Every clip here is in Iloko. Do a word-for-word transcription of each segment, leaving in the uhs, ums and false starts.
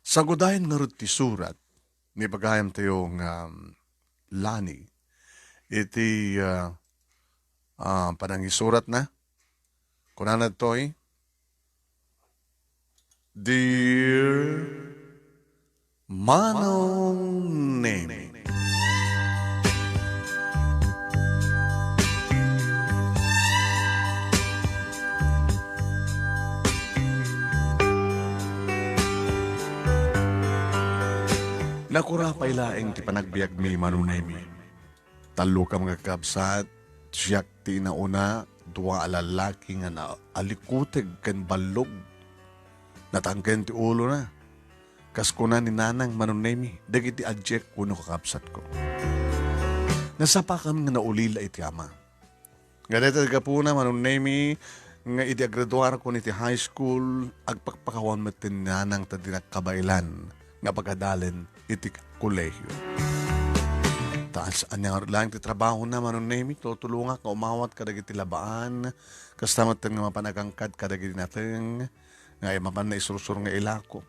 Sagudayen ngarud ti surat ni bagayamtayo nga, um, Lani iti, ah, ah, panangisuratna. Kunana ditoy, "Dear Manong Nemi." Nakura pay laeng ti panagbiagmi, Manong Nemi. Tallo kam nga kakabsat, siak ti inauna, dua a lallaki nga naalikuteg ken ballog. Natangken ti ulona. Kas kuna ni Nanang, Manong Nemi, dagiti adiek wenno kakabsatko. Nasapakam nga naulila iti ama. Nga dayta ti gapuna, Manong Nemi, nga idi agraduarko iti high school, agpakpakawan met ti nanang ta dinak kabaelan nga pagadalen iti kolehio. Ta ania ngarud laeng ti trabahona, Manong Nemi, tutulongak nga umawat kadagiti labaan, kasta met nga mapan agangkad kadagiti nateng nga mapan naisursur nga ilako,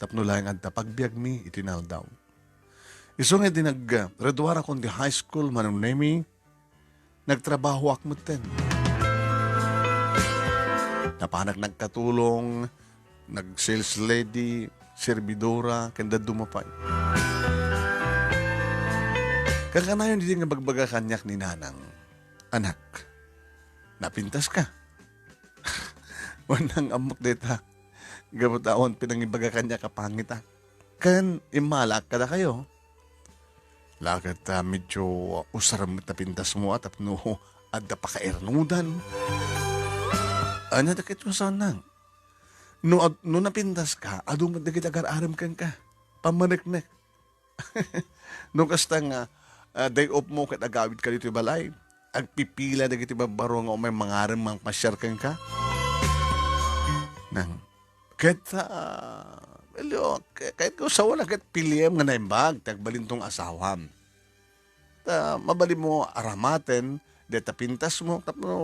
tapno laeng adda pagbiagmi iti naldaw. Isu nga idi naggraduarakon ti high school, Manong Nemi, nagtrabahoak metten. Napanak nagkatulong, nag-sales lady, serbidora, ken dadduma pay. Kakanayon idi nga bagbaga kaniak ni Nanang, "Anak, napintaska?" Wen, Nang, ammok dayta. Gapu ta awan pinangibaga kaniak a pangitak. Ken immalaak kadakayo. La ket, ah, medyo usarem met napintasmo, ah, tapno adda pakaernudan. Ania dagitoy, Nang? No ad-, no napintaska, adu met dagiti agar-arem kenka. Pammaneknek. No kasta nga, ah, day off mo ket agawidka ditoy balay, agpipila dagiti barbaro nga umay mangarem mangpasiar kenka. Nang, ket, ah, Elio, ke-, kayatko sawen a ket piliem nga naimbag ti agbalinto nga asawam. Ta mabalinmo aramaten dayta pintasmo tapno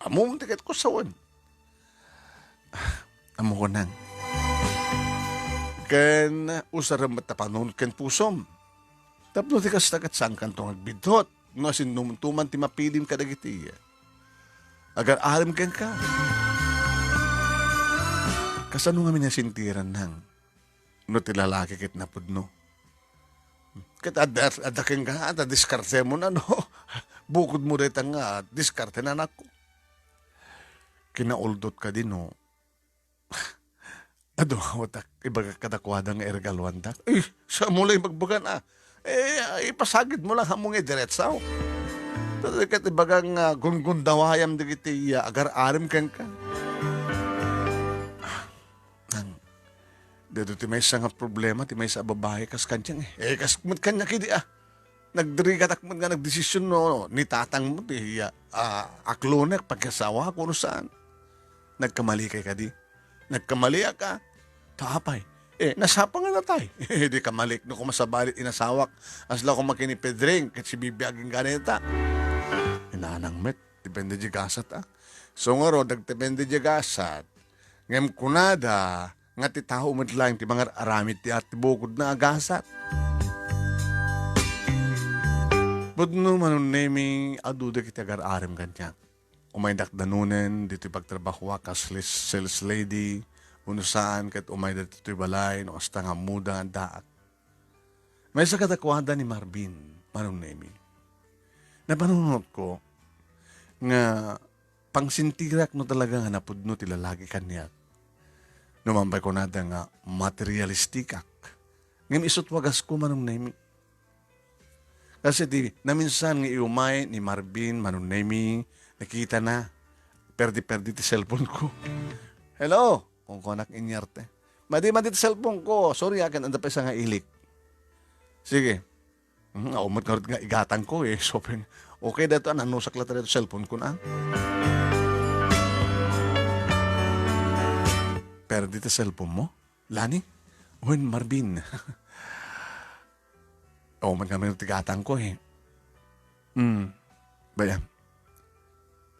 ammom ti kayatko sawen. Ammok, Nang. Ken usarem met ta panunot ken pusom. Tapno ti kasta ket saankanto nga agbidtot no asinnumonto man ti mapilim kadagiti agar-arem kenka. Kasano ngamin a sentiran, Nang, no ti lalaki ket napudno? Ket adda, adda kenka, adda diskartemon, ano? Bukodmo dayta nga diskarte, anakko. Kinauldot kadi no, adu nga awatak ibagak kadakuada nga iregaluandak. Eh, saan mo lang ibagbagan, ah. Eh, ipasagidmo lang, ammok nga idiretsaw. Ket ibaga nga gungundawayam dagiti, ah, agar-arem kenka. Ah, Nang, daytoy ti maysa nga problema ti maysa a babai kas kaniak, eh. Eh, kas met kaniak idi, ah. Nagdirigatak met nga nagdesisyon no ni tatangmo ti, ah, aklonek, pakiasawaak wenno saan. Nagkamalikay kadi? Nagkamaliak, a? Ta apay? Eh, nasapa nga natay. Di kamalik no koma sabali inasawak. Asla koma ken ni Pedring, ket sibibiagin kanita. Inanang met, depende di gasat, a? So, ngarud, nagdepende di gasat. Ngem kunada nga ti tao met laeng ti mangar-aramid ti at ti bukodna a gasat. Pudno, Manong Nemi, adu dagiti agar-arem kaniak. Umaydak danunen ditoy pagtrabahoak kas lis-, sales lady, wenno saan ket umayda ditoy balay no kasta nga ammoda nga addaak. Maysa kadakuada ni Marvin, Manong Nemi. Napanunotko nga pangsentirak no talaga nga napudno ti lalaki kaniak. No man pay kunada nga materialistikak. Ngem isu't wagasko, Manong Nemi. Kasi di, naminsan nga iumay ni Marvin, Manong Nemi, nakitana, perdi-perdi ti cellphone ko. "Hello," kunkuanak inyarte. "Madi, madi ti cellphone ko. Sorry, akin, adda pay sa nga ilik." Sige. Hmm, awan met ngarud nga igatangko, eh. So, pen-, okay daytoy, a, nanusak latta daytoy cellphone ko na. Perdi ti cellphone mo, Lani? Wen, Marvin. Awan met ngarud ti gatangko, eh. Hmm. Bayam.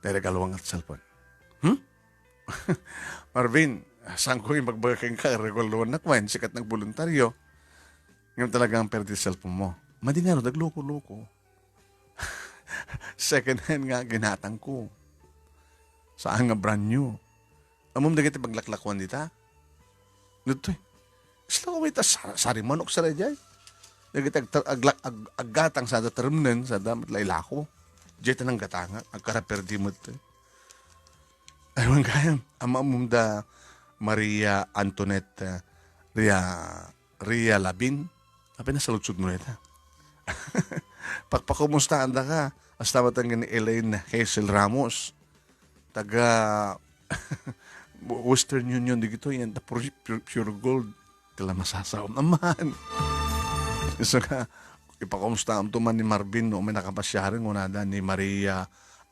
Dayta regaluak nga cellphone. Hmm? Marvin, Saanko imbagbaga kenka, regaluannak wen, sikat nga agboluntario. Ngem talagang perdi ti cellphone mo. Madi ngarud, agloko-loko. Second hand nga ginatangko. Saan nga brand new. Ammom dagiti paglaklakuan dita? Ditoy. Isla ko may ta-, sa-, sari manok sa daydiay. Dagiti agta-, agla-, ag-, aggatang sada teremnen, sada met la ilako. Diay ta nanggatangak, agkaraperdi met. Ay, wen gayam, ammom da Maria Antoinette, eh, Ria-, Ria Labin. Apay nasaludsod mo dayta? Pakpakumustaandaka. Hasta met ken ni Elaine Hazel Ramos. Taga Western Union dagitoy, yan, ta pure, pure, pure gold. Kala masasaom naman. So nga, ipakumustaamto man ni Marvin, no, may nakapasiaren, ngunada ni Maria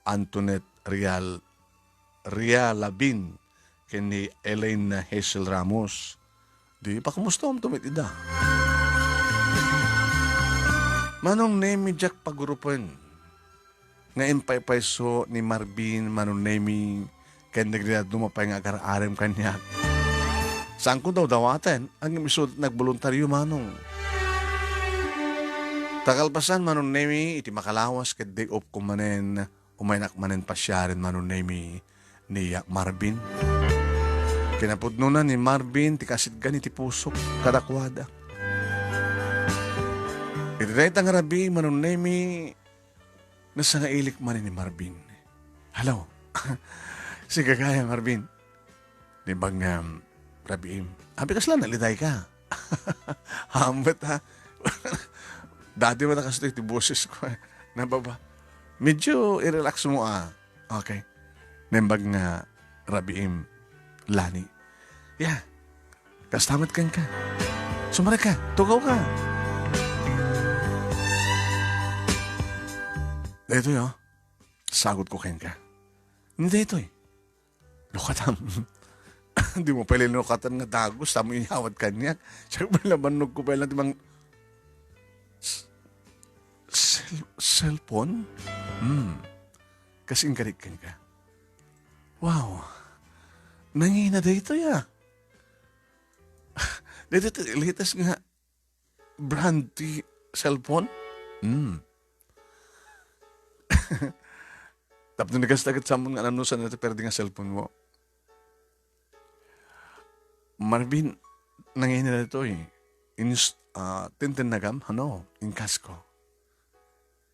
Antoinette Real, Ria Labin, ken ni Elaine Hazel Ramos. Di, ipakumustaamto met ida. Manong Nemi, diak pagurupen nga impaypayso ni Marvin, Manong Nemi, ken nagriaduma pay nga agar-arem kaniak. Saanko dawdawaten, ngem isu nagboluntario, Manong. Ta kalpasan, Manong Nemi, iti makalawas ket day off ko manen, umaynak manen pasiaren, Manong Nemi, ni Marvin. Kinapudnona ni Marvin ti kasidgan iti pusok kadakuada. Iti dayta nga rabii, Manong Nemi, nasangailik manen ni Marvin. Hello. Sika kaya, Marvin. Naimbag nga, um, rabiim. Apay kasla nalitayka? Hambet, ha? Dati met a kastoy ti boses ko, eh. Nababa. Medyo i-relax mo, ah. Okay. Naimbag nga rabiim, Lani. Yeah. Kasta met kenka. Sumarek ka. Tugaw ka. Daytoy, oh. Sagot ko kenka. Ni daytoy. Lukatam. Di mo pay linukatan nga dagus, ta mo inyawat kaniak. Siya pay la, bannogko pay la ti mang-, s-, cell-, cellphone? Hmm. Kas-in kadi kenka. Wow. Nangina daytoy, ah. Daytoy ti latest nga brand ti cellphone? Hmm. Tapno ni kasta ket sammon nga annusan ti perdi nga cellphone mo. Marvin, nangina daytoy. Inis-, ah, tintennagam, ano, inkasko.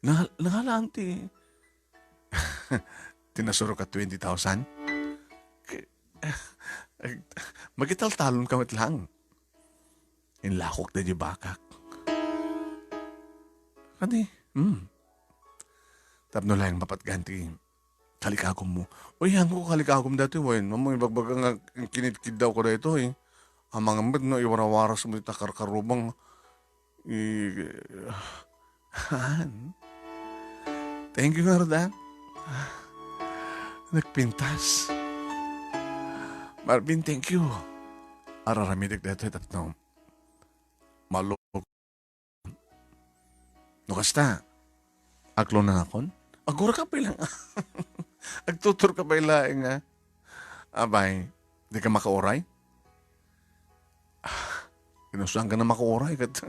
Na-, nangalaan ti, ti nasurok a twenty thousand? Ke-, magitaltalon ka met lang. Inlakok daydi bakak. Kadi, hmm. Tapno laeng mapatgan ti kalikagummo. Uy, haanko kalikagum daytoy, wen. Ammo ibagbaga nga kinikiddaw ko daytoy. Amangan met no iwarawaras mo ti karkarubang. I-, han? Thank you, ngarud, ah. Nagpintas. Marvin, thank you. Ar-aramidek daytoy tapno malog. No kasta, aklonakon? Aguraka pay lang. Agtuturka pay laeng, ah. Abay, di ka makauray? Ah, kinusang ka na makauray ket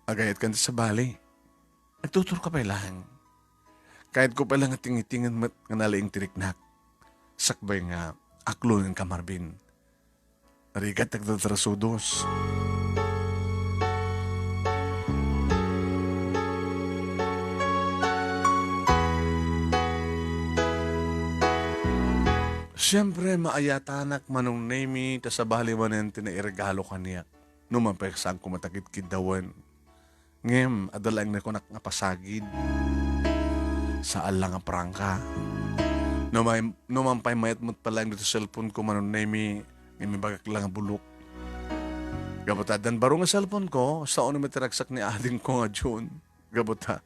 agayat ka ti sabali. Agtuturka pay laeng. Kayatko pay lang nga tingitingen met nga nalaing ti riknak. Sakbay nga aklonen ka, Marvin. Rigat ti agtatrasodos. Siempre, maayatanak, Manong Nemi, ta sabali manen ti nairegalo kaniak. No man pay saanko met a kidkiddawen. Ngem, adda laeng nakunak nga pasagid. Saan la nga prangka. No may-, no man pay mayat met pay laeng ditoy cellphone ko, Manong Nemi, ngem ibagak la nga bulok. Gapu ta addan baro nga cellphone ko, sao no met ti ragsak ni adingko nga June. Gapu ta,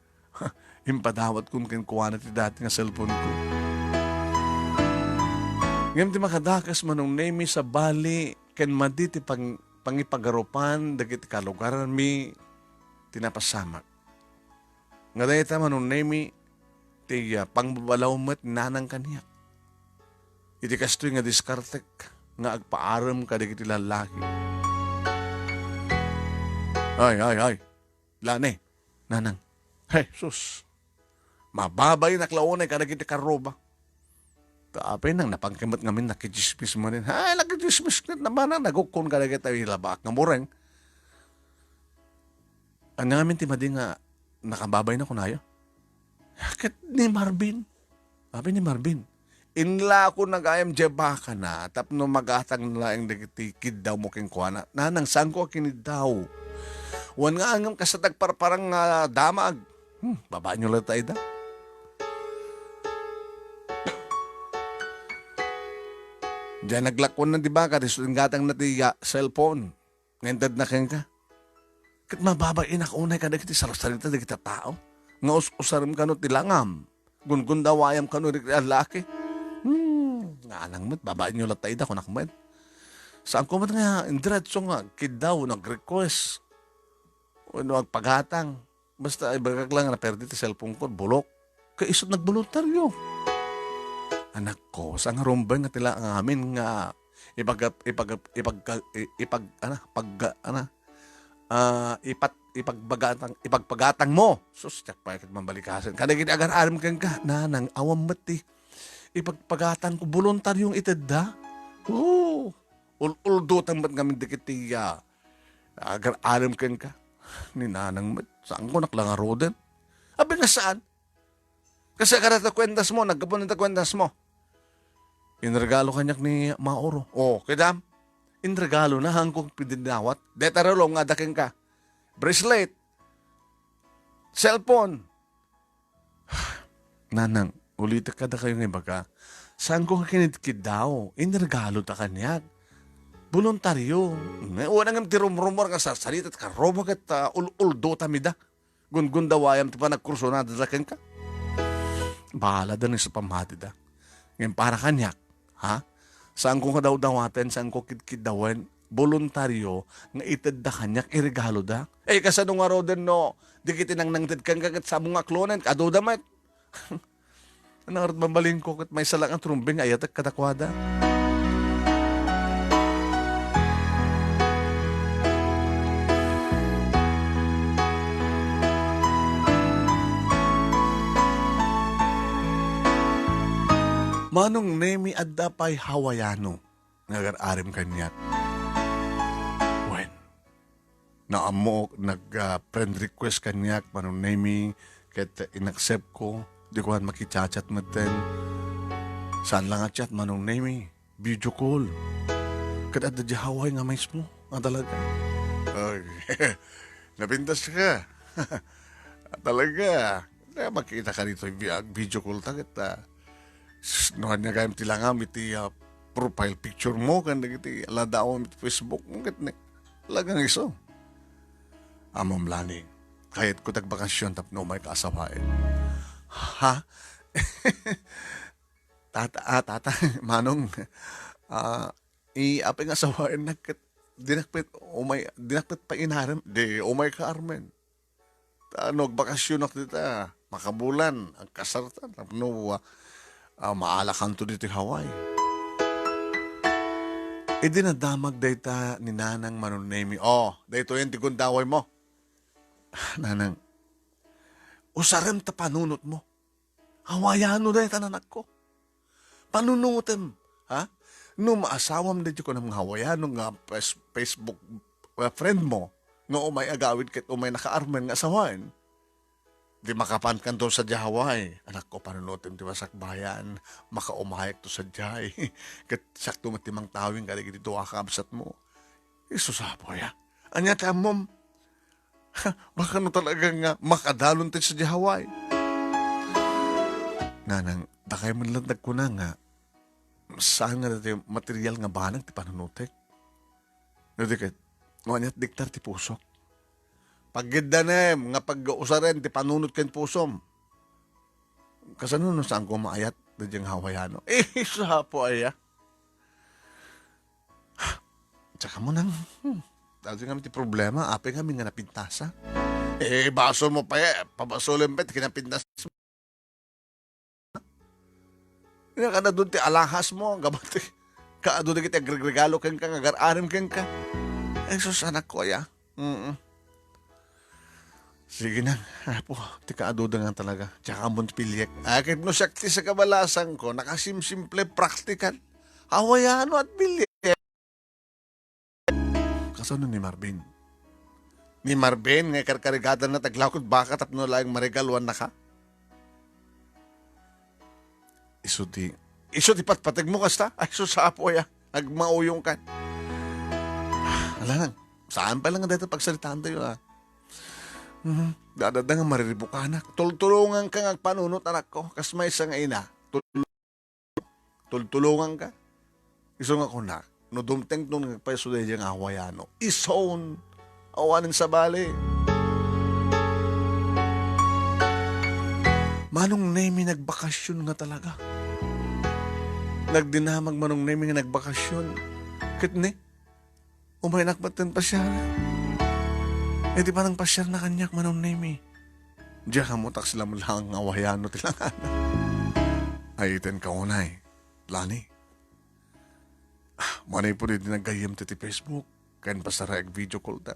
impadawatkon kenkuana ti dati nga cellphone ko. Ngem ti makadakes, Manong Nemi, sabali ken madi ti pang-, pangipagarupan dagiti kalugaranmi ti napasamak. Nga dayta, Manong Nemi, ti, ah, pangbabalaw met ni nanang kaniak. Iti kastoy nga diskartek, nga agpaarem kadagiti lallaki. Ay, ay, ay. Lani, nanang. Ay, sus. Mababaynak la unay kadagiti karruba. Ta apay nang napangkemet ngamin nakitsismis manen. Ay, nakitsismis ket nabanang nagukkon kadagiti labaak nga mureng. Ania ngamin ti madi nga nakababayna kunayo? Ket ni Marvin. Apay ni Marvin. Inlako na gayam diay bakana tapno magatang na laeng dagiti kiddawmo kenkuana. Nanang, saanko a kiniddaw. Wen nga ngem kasta ti agparparang nga damag. Hmm, babaenyo latta ida. Diay naglakuanna ti baka, isu ti inggatangna ti, ah, cellphone nga intedna kenka. Ket mababainak unay kadagiti sarsarita dagiti tao nga us-usarem kano ti langam, gundawayam kano dagiti lallaki. Hmm, nga anang met, babaenyo latta ida, kunak met. Saanko met nga indiretso nga agkiddaw, nag-request, wenno agpagatang. Basta ibagak lang nga naperdi ti cellphone ko, bulok. Kay isu ti nagboluntaryo. Anakko, saan nga rumbeng nga ti langam amin nga ipag-, ipag-, ipag-, i-, ipag-, ana, pag-, ana, ah, ipat-, ipagbagatang, ipagpagatang mo. Sus, diak pay ket mambalikasen. Kadagiti agar-arem kenka, nanang, awan met ti ipagpagatang ko, boluntaryong itedda. Oo. Ul-, uldotan met ngamin dagiti, ah, agar-arem kenka. Ni nanang met, saanko nak la ngaruden. Abi nga saan? Kasi kada ta kuentas mo, naggapu na ta kuentas mo. Inregalo kaniak ni Mauro. Oh, kidam? Inregalo na, hangko pidinawat. Deta relo nga ada kenka. Bracelet. Cellphone. Nanang, ulitek kadakayo nga ibaga. Saanko nga kinidkiddaw? Inregalo ta kaniak. Boluntaryo. Nga, wala ngem ti rumrumor nga sarsarita, karruba ket, ah, ul-, uldotam ida. Gundawayam ti panagkursunada da kenka. Bahala da ni sa pammatida. Ngem para kaniak, ha? Saanko nga dawdawaten, saanko kidkiddawen, boluntaryo nga itedda kaniak, iregaloda. Eh, kasano ngaruden no dagiti nangnangted kenka ket samo nga aklonen, kaduda met. Ano ngarud, mabalinko ket maysa la nga trumbeng nga ayatek kadakuada. Manong Nemi, adda pay Hawaiano nga agar-arem kaniak. Wen, naammo, nag, ah, friend request kaniak, Manong Nemi, ket in-accept ko. Di ko man makichat-chat metten. Saan la nga chat, Manong Nemi? Video call. Ket adda diay Hawaii nga mismo. Ah, talaga? Ay, napintas ka. Talaga? Na, makita ka dito, vi-, ag-video call ta ket, ah, s-, no, ania gayam ti langam iti, ah, profile picture mo, ken dagiti ladaw iti Facebook mo, ket ne, talagang isu. Ammom, Lani, kayatko ti agbakasyon tapno umayka a sawaen. Ha? Tata, ah, tata, manong, ah, i-, apay nga sawaennak ket dinak pay umay, dinak pay painarem, di umayka armen. Ta no agbakasyonak dita, makabulan, agkasarta, tapno, ah, ah, maalakanto ditoy Hawaii. Idi nadamag dayta ni Nanang Manong Nemi, "Oh, daytoyen ti gundaway mo." "Nanang, usarem ta panunot mo." Hawaiano dayta, nanakko. Panunutem, ha? No maasawam daytoy kunam nga Hawaiano nga fes-, Facebook, uh, friend mo, nga umay agawid ket umay nakaarmen nga asawaen, di makapankanto sadiay Hawaii. Anakko, panunutem ti masakbayan, makaumayekto sadiay. Ket siakto met ti mangtawing kadagiti dua a kabsatmo. Isu sa apo aya. Ania ti ammom? Baka no talaga nga makadalon tayo sadiay Hawaii. Nanang, dakay man lang nagkuna nga saan nga dati material nga banag ti panunutek. No di ket, no aniat diktar ti pusok. Pagiddanem nga pag-usaren ti panunot ken pusom. Kasano no saan ko maayat daydiay Hawaiano? Eh, sa apo aya. Tsaka mo nang, hmm, dati kami ti problema, apay kami nga napintasa. Eh, baso mo pa, eh, pabasolen pa, ti kinapintas. Nga ka na dun ti alahas mo, gabat ti, kaadu dagiti agregregalo kenka nga agar-arem kenka. Ay, sus, anakko, aya. Mm. Sige na, Apo, ti kaaduda nga talaga. Diak ammon ti piliek. Akin no siak ti sakabalasangko, nakasimsimple, praktikal. Awayan no at piliek. Kasano ni Marvin? Ni Marvin nga ikarkarigadan na taglawkod baka tapno laeng maregaluan naka? Isu ti, isu ti patpategmo kasta? Ay, sus, Apo, aya. Agmauyong kan. Ala lang, saan pa lang dayta pagsaritaan tayo, ah. Mhm. Dadada nga mariribukanak. Tultulungan ka nga agpanunot, anak ko. Kas maysa nga ina. Tul-, tultulungan ka. Isu nga kunak, no dumtengto nga agpayso daydiay nga awayano, isun, awanen sabali. Manong Nemi nagbakasyon nga talaga. Nagdinamag Manong Nemi nga nagbakasyon. Ket ne, umaynak met ken pasiar. Iti panangpasiarna kaniak, Manong Nemi, diak ammo ta kasla met laeng nga awayano ti langana. Ay, iten ka unay, Lani. Ah, manipud idi naggayyem ti, ti Facebook, ken pasarag video call da.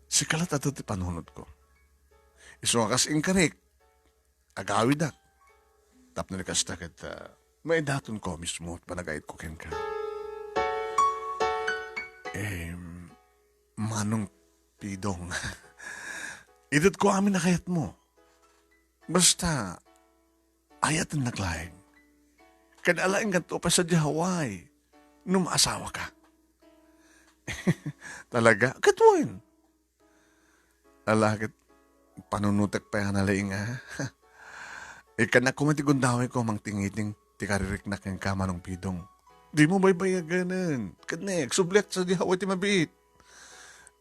Sika latta ti panunotko. Isu nga kas inkarik, agawidak. Tapno ni kasta ket, ah, maidatonko mismo ti panagayatko kenka. Em, Manong Pidong. Itedko amin a kayatmo. Basta, ayatennak laeng. Ket alaenkanto pay sadiay Hawaii no maasawaka. Talaga? Ket wen. Ala, ket panunotek pay a nalaing, a. Ikkannak koma ti gundawayko a mangtingiting ti kaririknak kenka, Manong Pidong. Dimo baybayaganen. Ket ne, agsubliak sadiay Hawaii ti mabiit.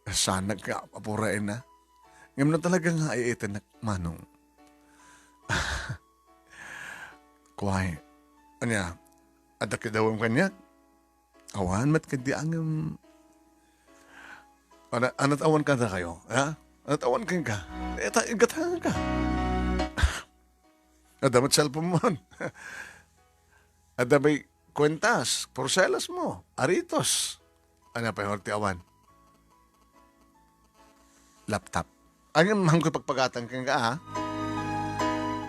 Saanak nga apuraenna. Ngem no talaga nga ay-ayatennak, Manong. Kuay. Ania, adda kidawem kaniak? Awan met ket di angem. Ana-, anat awan kadakayo, ha? Anat awan kenka? Eh, ta-, iggatangan ka. Adda met cellphone mo. Adda may kwentas, porselas mo, aritos. Ania pay ti awan? Laptop. Angem man ko ipagpagatan kenka, ha?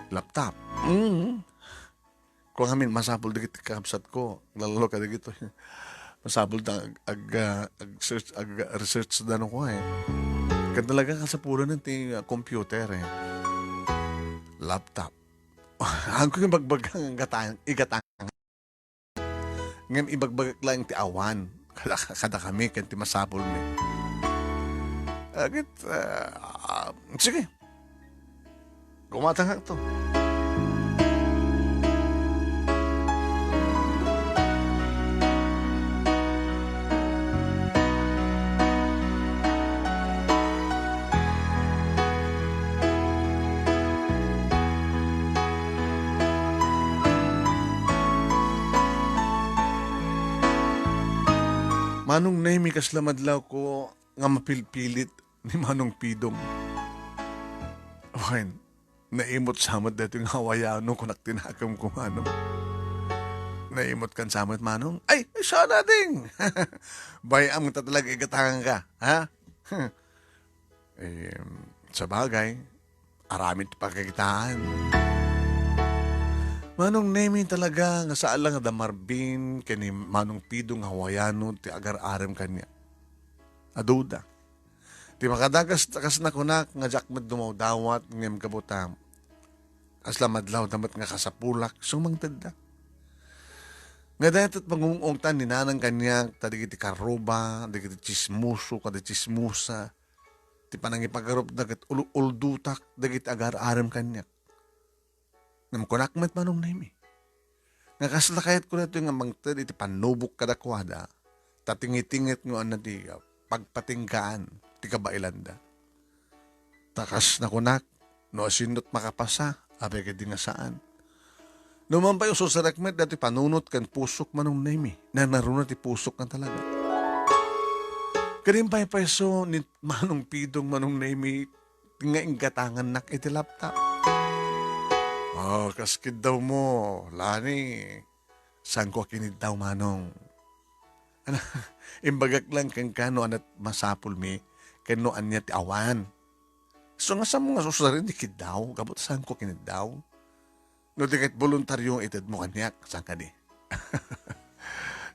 Laptop. Mm. Kung amin, masapul dagiti kakabsatko, lalo kadagitoy. Masapul ta ag-, ag-, ah, ag-search, ag-researchda no ko, eh. Ket talaga kasapulan ti, ah, computer, eh. Laptop. Ang ko yung bagbagang gatang, igatang. Ngem ibagbagak laeng ti awan. Kada, kadakami, ken ti masapulmi. Agit, ah, ah, sige. Gumatangakto. Manong Nemi, kasla madlawko nga mapilpilit ni Manong Pidong. Wen, naimot sa met daytoy nga awayano, kunak ti nakemko, Manong. Naimot kan sa met, Manong? Ay, ay, sana ding! Bay-am ta talaga igatangan ka, ha? Em, sabagay, aramid ti pagkakitaan. Manong Nemi, talaga nga saan lang nga da Marvin ken ni Manong Pidong nga Hawaiano ti agar-arem kaniak. Aduda. Ti makadagas ta kas nakunak nga diak met dumawdawat ngem gapu ta kasla madlawda met nga kasapulak, sumangtedda. Nga dayta ti pangung-ungtan ni nanang kaniak ta dagiti karruba, dagiti tsismoso, kada tsismosa, ti panangipagarupda ket ul-, uldutak dagiti agar-arem kaniak. Ngem kunak met, Manong Nemi, nga kasla kayatko daytoy nga mangted iti pannubok kadakuada, ta tingitinget nga adda ti, ah, pagpatinggaan ti kabaelanda. Ta kas nakunak, no asino't makapasa, apay ketdi nga saan. No man pay usursurek met daytoy panunot ken pusok, Manong Nemi, nanaruna ti pusok nga talaga. Ket impaypayso ni Manong Pidong, Manong Nemi, nga inggatangannak iti laptop. Oh, kas kiddawmo, Lani. Saanko a kiniddaw, Manong. Ana, imbagak lang kenka no ania't masapulmi, ken no ania ti awan. So, nga saanmo nga usaren ti kiddaw, gapu ta saanko kiniddaw. No di ket boluntario nga itedmo kaniak, saan kadi?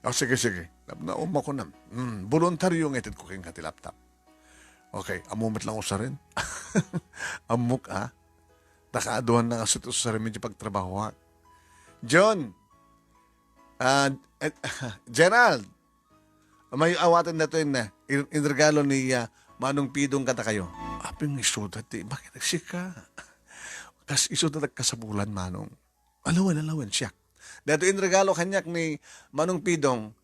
O, sige, sige. Tapno ummakonam. Hmm, boluntario nga itedko kenka ti laptop. Okay, ammo met lang usaren. Ammok, ah. Ta kaaduanna nga usaren idiay pagtrabahoak. John, ah, eh, Gerald, mayo awaten datoy na, in-, inregalo ni, ah, Manong Pidong kadakayo. Apay nga isuda ti, bakit sika? Kas isuda nagkasapulan, Manong. Alawen, alawen, siak. Daytoy inregalo kaniak ni Manong Pidong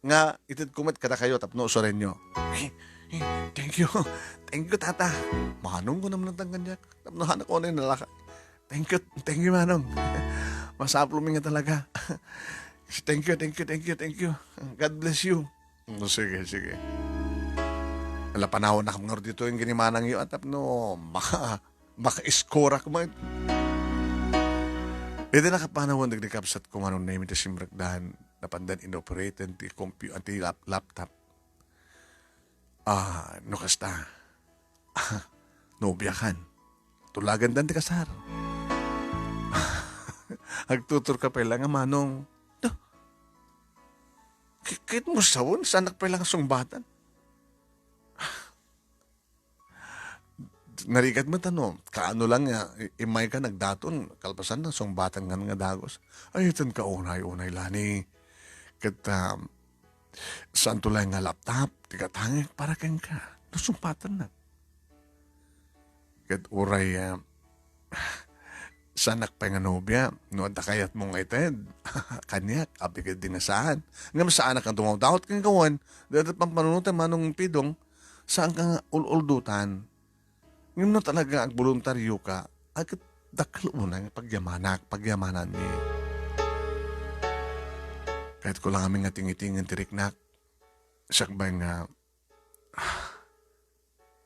nga itedko met kadakayo tapno usarenyo. Eh, eh, thank you. Thank you, Tata. Manong ko naman ang kaniak. Tapno hanak ko na yung nalaka. Thank you, thank you, Manong. Masapulmi nga talaga. Thank you, thank you, thank you, thank you. God bless you. Mm, sige, sige. Ala, panawan na kami nga dito yung ginimanang yu, atap no, maka-, maka-iskorak man. Iti nakapanawan, dagdi kabsat ko, Manong Nemi, ti simrekdan, napandan inoperate ti compu-, ti lap-, laptop. Ah, no kasta. Nobiakan. Tulagandan ti kasar. Agtuturka pay lang a Manong. Duh. Ki-, kit mo sawen, saanak pay lang a sungbatan. Narigat met ano, kaano lang nga, i-, imay ka nagdaton, kalpasan na, sungbatan nga nga dagos. Ay, itan ka unay-unay, Lani. Ket, ah, Saanto laeng nga laptop ti katangek para kenka. No sungpatennak. Ket uray, ah, saanak pay nga nobia, no adda kayatmo nga ited kaniak, apay ketdi nga saan. Ngem saanak nga dumawdawat kenka wen, dayta pampanunot a Manong Pidong, saanka nga ul-uldutan. Ngem no talaga agboluntarioka, ket dakkel unay nga pagyamanak, pagyamananmi. Kayatko lang amin nga tingitingen ti riknak. Sakbay nga,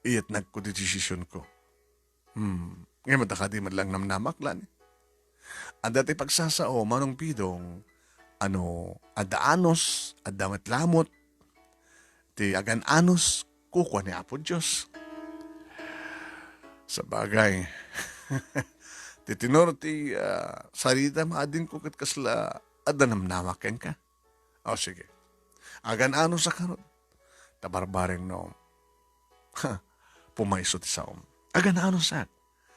iyatnagko ti desisionko. Hmm. Ngem adda kadi met lang namnamak, Lani? Adda ti pagsasao, Manong Pidong, ano, adda anus, adda met lamut, ti agan-anus, kukua ni Apo Dios. Sabagay, ti tenor ti, ah, sarita, maadingko ket kasla adda namnamak kenka. O, sige. Agan-anus a karod. Ta barbareng no, ha, pumayso ti saom. Agan-anusak.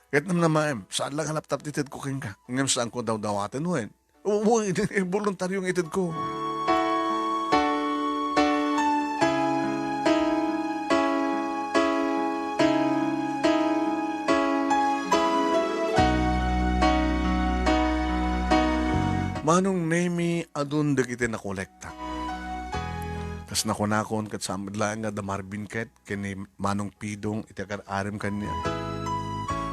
Ket namnamaem, saan lang a laptop ti itedko kenka. Ngem saanko dawdawaten wen. Uy, boluntario nga itedko. Manong Nemi, adun dagiti nakolekta. Kas nakunakon, ket saan met laeng nga da Marvin ket ken ni Manong Pidong iti agar-arem kaniak.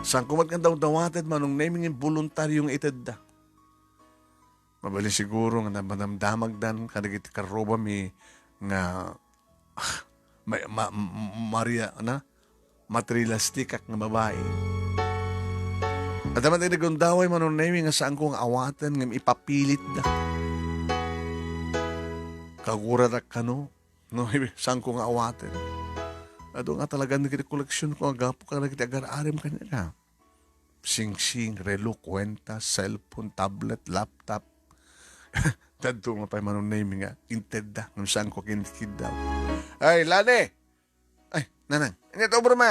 Saanko met nga dawdawaten, Manong Nemi, ngem boluntario nga itedda. Mabalin siguro nga nabanamdamagdan kadagiti karrubami nga, ah, ma-, ma-, Maria, na? Materialistikak nga babai. Adda man ti nagundaway, Manong Nemi, nga saanko nga awaten ngem ipapilitda. Kaguradak kano, no, saanko nga awaten. Adu nga talagan dagiti koleksionko nga gapu kadagiti agar-arem kaniak. Singsing, relo, kuenta, cellphone, tablet, laptop. Daduma pay, Manong Nemi, nga intedda ngem saanko kinkiddaw. Ay, Lani! Ay, Nanang, ania ti obram?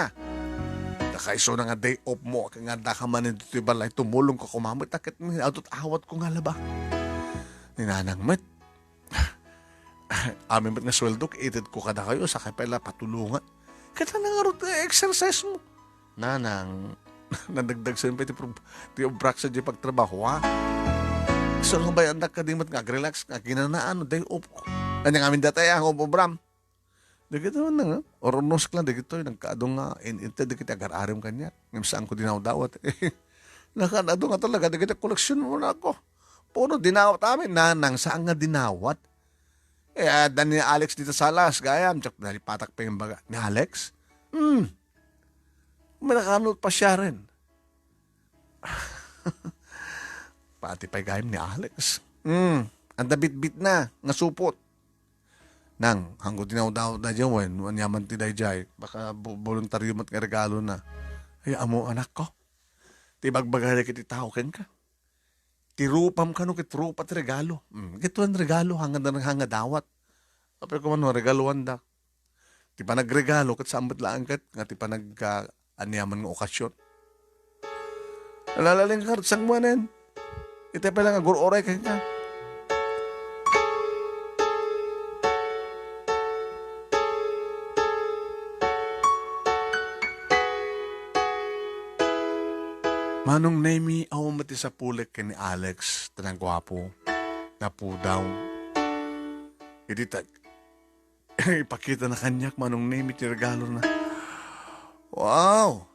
Dakaiso na nga day off mo, nga adda ka manen ditoy balay, tumulong ka koma met, ta ket adut awat ko nga laba. Ni Nanang met. Amin met nga sueldo, itedko kadakayo, sakay pay la patulongan. Ket Nanang, ngarud, eh, exercise mo. Nanang, nadagdagsen pay ti prob-, ti obrak sa di pagtrabaho, ha? So, nga bayandak kadi met nga agrelax, nga kinanaan, day off ko. Ania ngamin dayta, ah, nga obram? Dagitoy na nga, urnos lang dagitoy, nagkaadu nga, in-, inted dagiti agar-arem kaniak. Ngem saanko dinawdawat. Nakaadu nga talaga, dagiti koleksion mo na ako. Puro dinawat amin, Nanang, saan nga dinawat? Eh, adda ni Alex dita salas, gayam, diak nalipatak pay nga imbaga. Ni Alex? Hmm. Manakano pasiaren? Pati pay gayam ni Alex. Hmm. Adda bitbitna nga supot. Nang, haanko dinawdaw daydiay wen, aniaman ti daydiay. Baka bo-, boluntaryo met nga regalona. Ay, ammo, anakko. Ti ibagbaga dagiti tao kenka. Ti rupam kano ket rupa ti regalo. Hmm, ket wen regalo, haangan, haangan dawat. Apay ko man, no, regaloanda. Ti panagregalo ket saan met laeng ket nga ti panag-, ah, aniaman nga okasyon. Nalalaing ka, sanguanen. Iti pay lang agur-uray kenka. Manong Nemi, awan met ti sapulek ken ni Alex, ta nagguapo, napudaw. Idi ta-, ipakitana kaniak, Manong Nemi, ti regalona. Wow!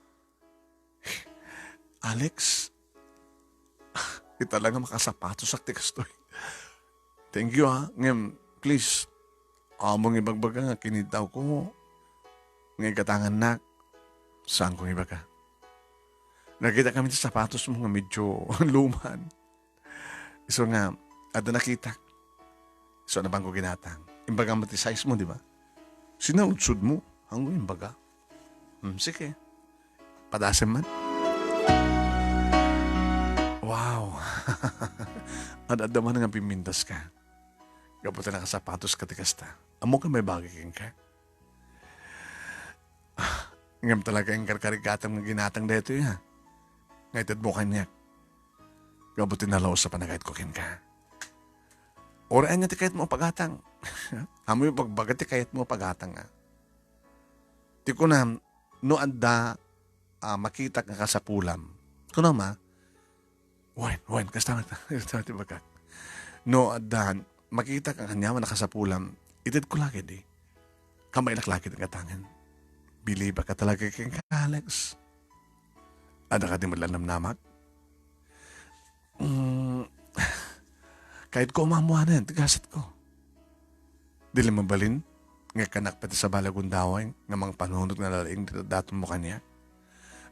Alex, ita la nga makasapatosak ti kastoy. Thank you, ha. Ngem, please, ammo nga ibagbaga nga kinitawko nga igatangannak. Saanko nga ibaga. Nakitakami ti sapatosmo nga medyo luman. Isu nga, adda nakitak. Isu a nabanko ginatang. Imbaga met ti size mo, di ba? Sinaudsodmo? Haanko imbaga? Hmm, sige. Padasem man. Wow. Ad-adda man nga pimmintas ka. Gapu ta nakasapatoska ti kasta. Ammok nga maibaga kenka. Ngem talaga inkarkarigatam nga ginatang daytoy, ha? Nga itedmo kaniak. Gapu ti nalaus a panagayatko kenka. Uray ania ti kayatmo a pagatang? Ammo ibagbaga ti kayatmo a pagatang, a. Ti kunam, no adda, ah, makitak nga kasapulam. Kunam, a, wen, wen, kasta met, kasta met ti bagak. No adda makitak nga aniaman a kasapulam, itedko la ketdi. Kabaelak la ketdi gatangen. Bilibak a talaga kenka, Alex. Adda kadi met la namnamak? Mm, kayatko a maammoanen ti gasatko. Di la mabalin nga ikkanak pay ti sabali a gundaway nga mangpanunot nga nalaing ti dadatmo kaniak.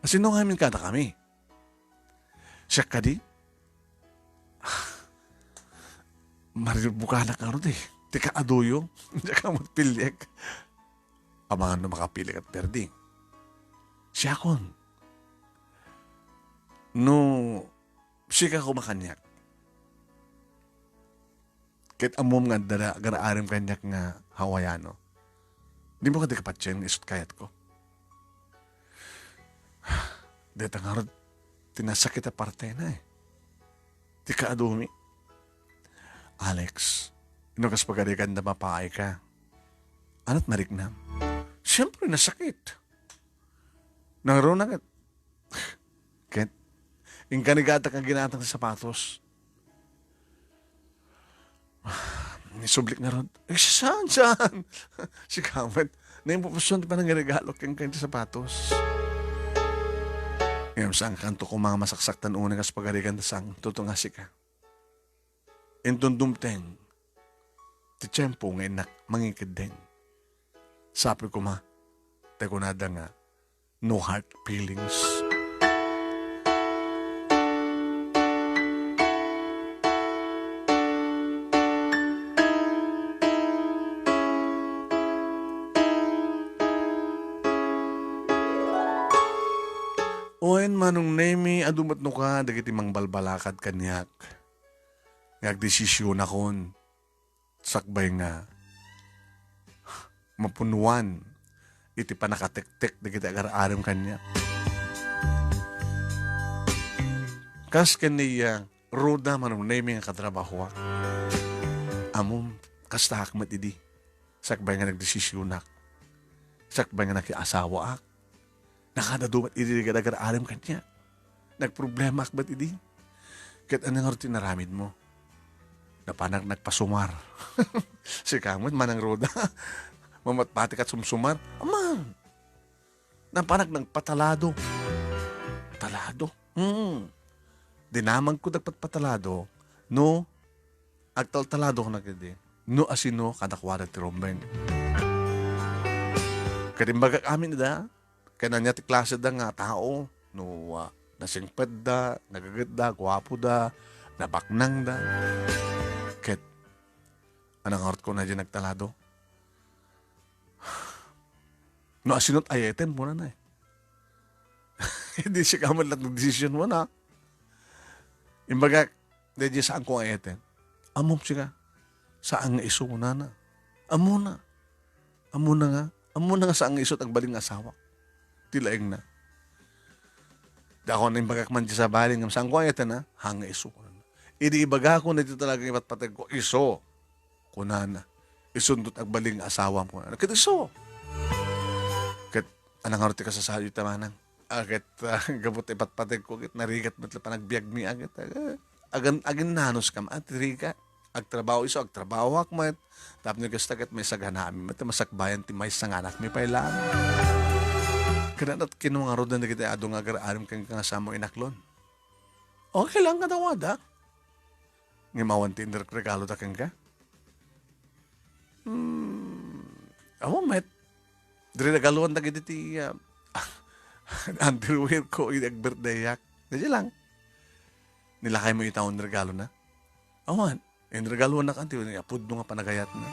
Asino ngamin kadakami? Siak kadi? Maribukanak ngarud, e. Ti kaaduyo, diak met piliek. Amangan no makapilik a perdi. Siakon. No sika koma kaniak, ket ammom nga adda agar-arem kaniak nga Hawaiano, dimo kadi kapatien nga isut' kayatko? Dayta ngarud ti nasakit a partena, e. Ti kaadumi. Alex, no kas pagarigan ta mapaayka, ania't mariknam? Siempre, nasakit. Nangruna ket, ket, inkarigatak nga ginatang ti sapatos. Nisublik ngarud. E, saan, saan? Sika met. Naimpupuson ti panangiregalo kenka ti sapatos. Ngem saankanto koma masaksaktan unay kas pagarigan ta saanto nga sika. Inton dumteng ti tiempo nga innak mangikeddeng, sapay koma ta kunada nga no hard feelings. Wen, Manong Nemi, adu met nuka dagiti mangbalbalakad kaniak nga agdesisionakon sakbay nga mapunuan iti panakatektek dagiti agar-arem kaniak. Kas ken ni, ah, Roda, Manong Nemi nga katrabahoak. Ammom, kastaak met idi. Sakbay nga nagdesisionak. Sakbay nga nakiasawaak. Nakadadu met idi dagiti agar-arem kaniak. Nagproblemaak met idi. Ket ania ngarud ti inaramidmo? Napanak nagpasumar. Sika met, Manang Roda. Mamatpatika sumsumar. Aman! Napanak nagpatalado. Talado? Hmm. Dinamagko dagpatpatalado no agtaltalado kano ketdi no asino kadakuada ti rumbeng. Ket imbagak amin ida, ken ania ti klase da nga tao, no, ah, nasingpetda, nagagetda, guapoda, nabaknangda. Ket Nangarot ko na diay nagtalado. No, asino ti ayeten, kunana eh. Di sika man laeng nagdesisyon mo na. Imbagak, daydiay saan ko nga ayeten. Ammom sika, saan nga isu, kunana. Ammona. Ammona nga, ammona nga saan nga isu ti agbalin nga asawa. Ti laeng na. Di ako naimbagak man diay sabali, ngem saan ko ayeten, ha? Saan nga isu, kunana. Idi ibagak daytoy talaga nga ipatpateg ko, isu. Kunana, isunto ti agbalin nga asawam, kunana. Ket isu. Ket, anang ngarud ti kasasaad ita manang? A, ket, ah, gapu ta ipatpateg ko, ket narigat met la panagbiagmi, a, ket, ah, agan-, aginnanuskam, a, ti rigat. Agtrabaho isu, agtrabahoak met. Tapno kasta ket maisaganaami met, masakbayan ti maysa nga anakmi pay laeng. Ket kinuna ngaruden dagiti adu nga agar-arim kenka nga saanmo inaklon. Okay lang kadakuada. Ngem awan ti inregaloda kenka? Hmm, awan met. Diregaloan dagiti ti, ah, underwear ko idi agbirthdayak. Daydiay lang. Nilakaymo ita nga inregalona? Awan. Inregaloannak ti pudno nga panagayatna.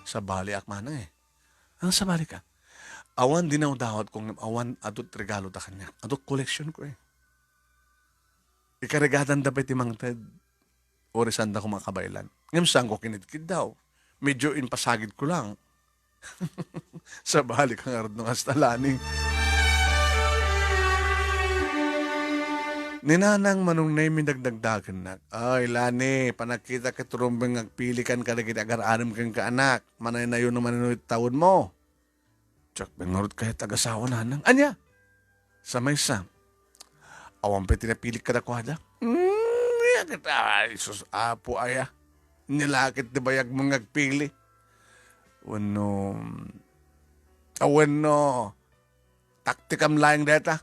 Sabaliak manang eh. Ano sabali ka? Awan dinawdawatko ngem awan adu ti regaloda kaniak. Adu koleksyon ko eh. Ikarigatanda pay ti mangted. Uray saanda koma a kabaelan. Ngem saanko kinidkiddaw. Medyo impasagidko lang. Sabali ka ngarud no kasta, Lani. Ni Nanang Manong Nemi dagdagdagennak. Ay, Lani, panagkita ket rumbeng nga agpilikan kadagiti agar-arim kenka, anak. Manaynayon no manino iti tawenmo. Diak pay ngarud kayat ti agasawa, Nanang. Ania? Sa maysa, awan pay ti napilik kadakuada? Hmm, ket, ay, sus, Apo, aya. Ni la ket ti bayagmo nga agpili. Wenno, a, wenno, taktikam laeng dayta.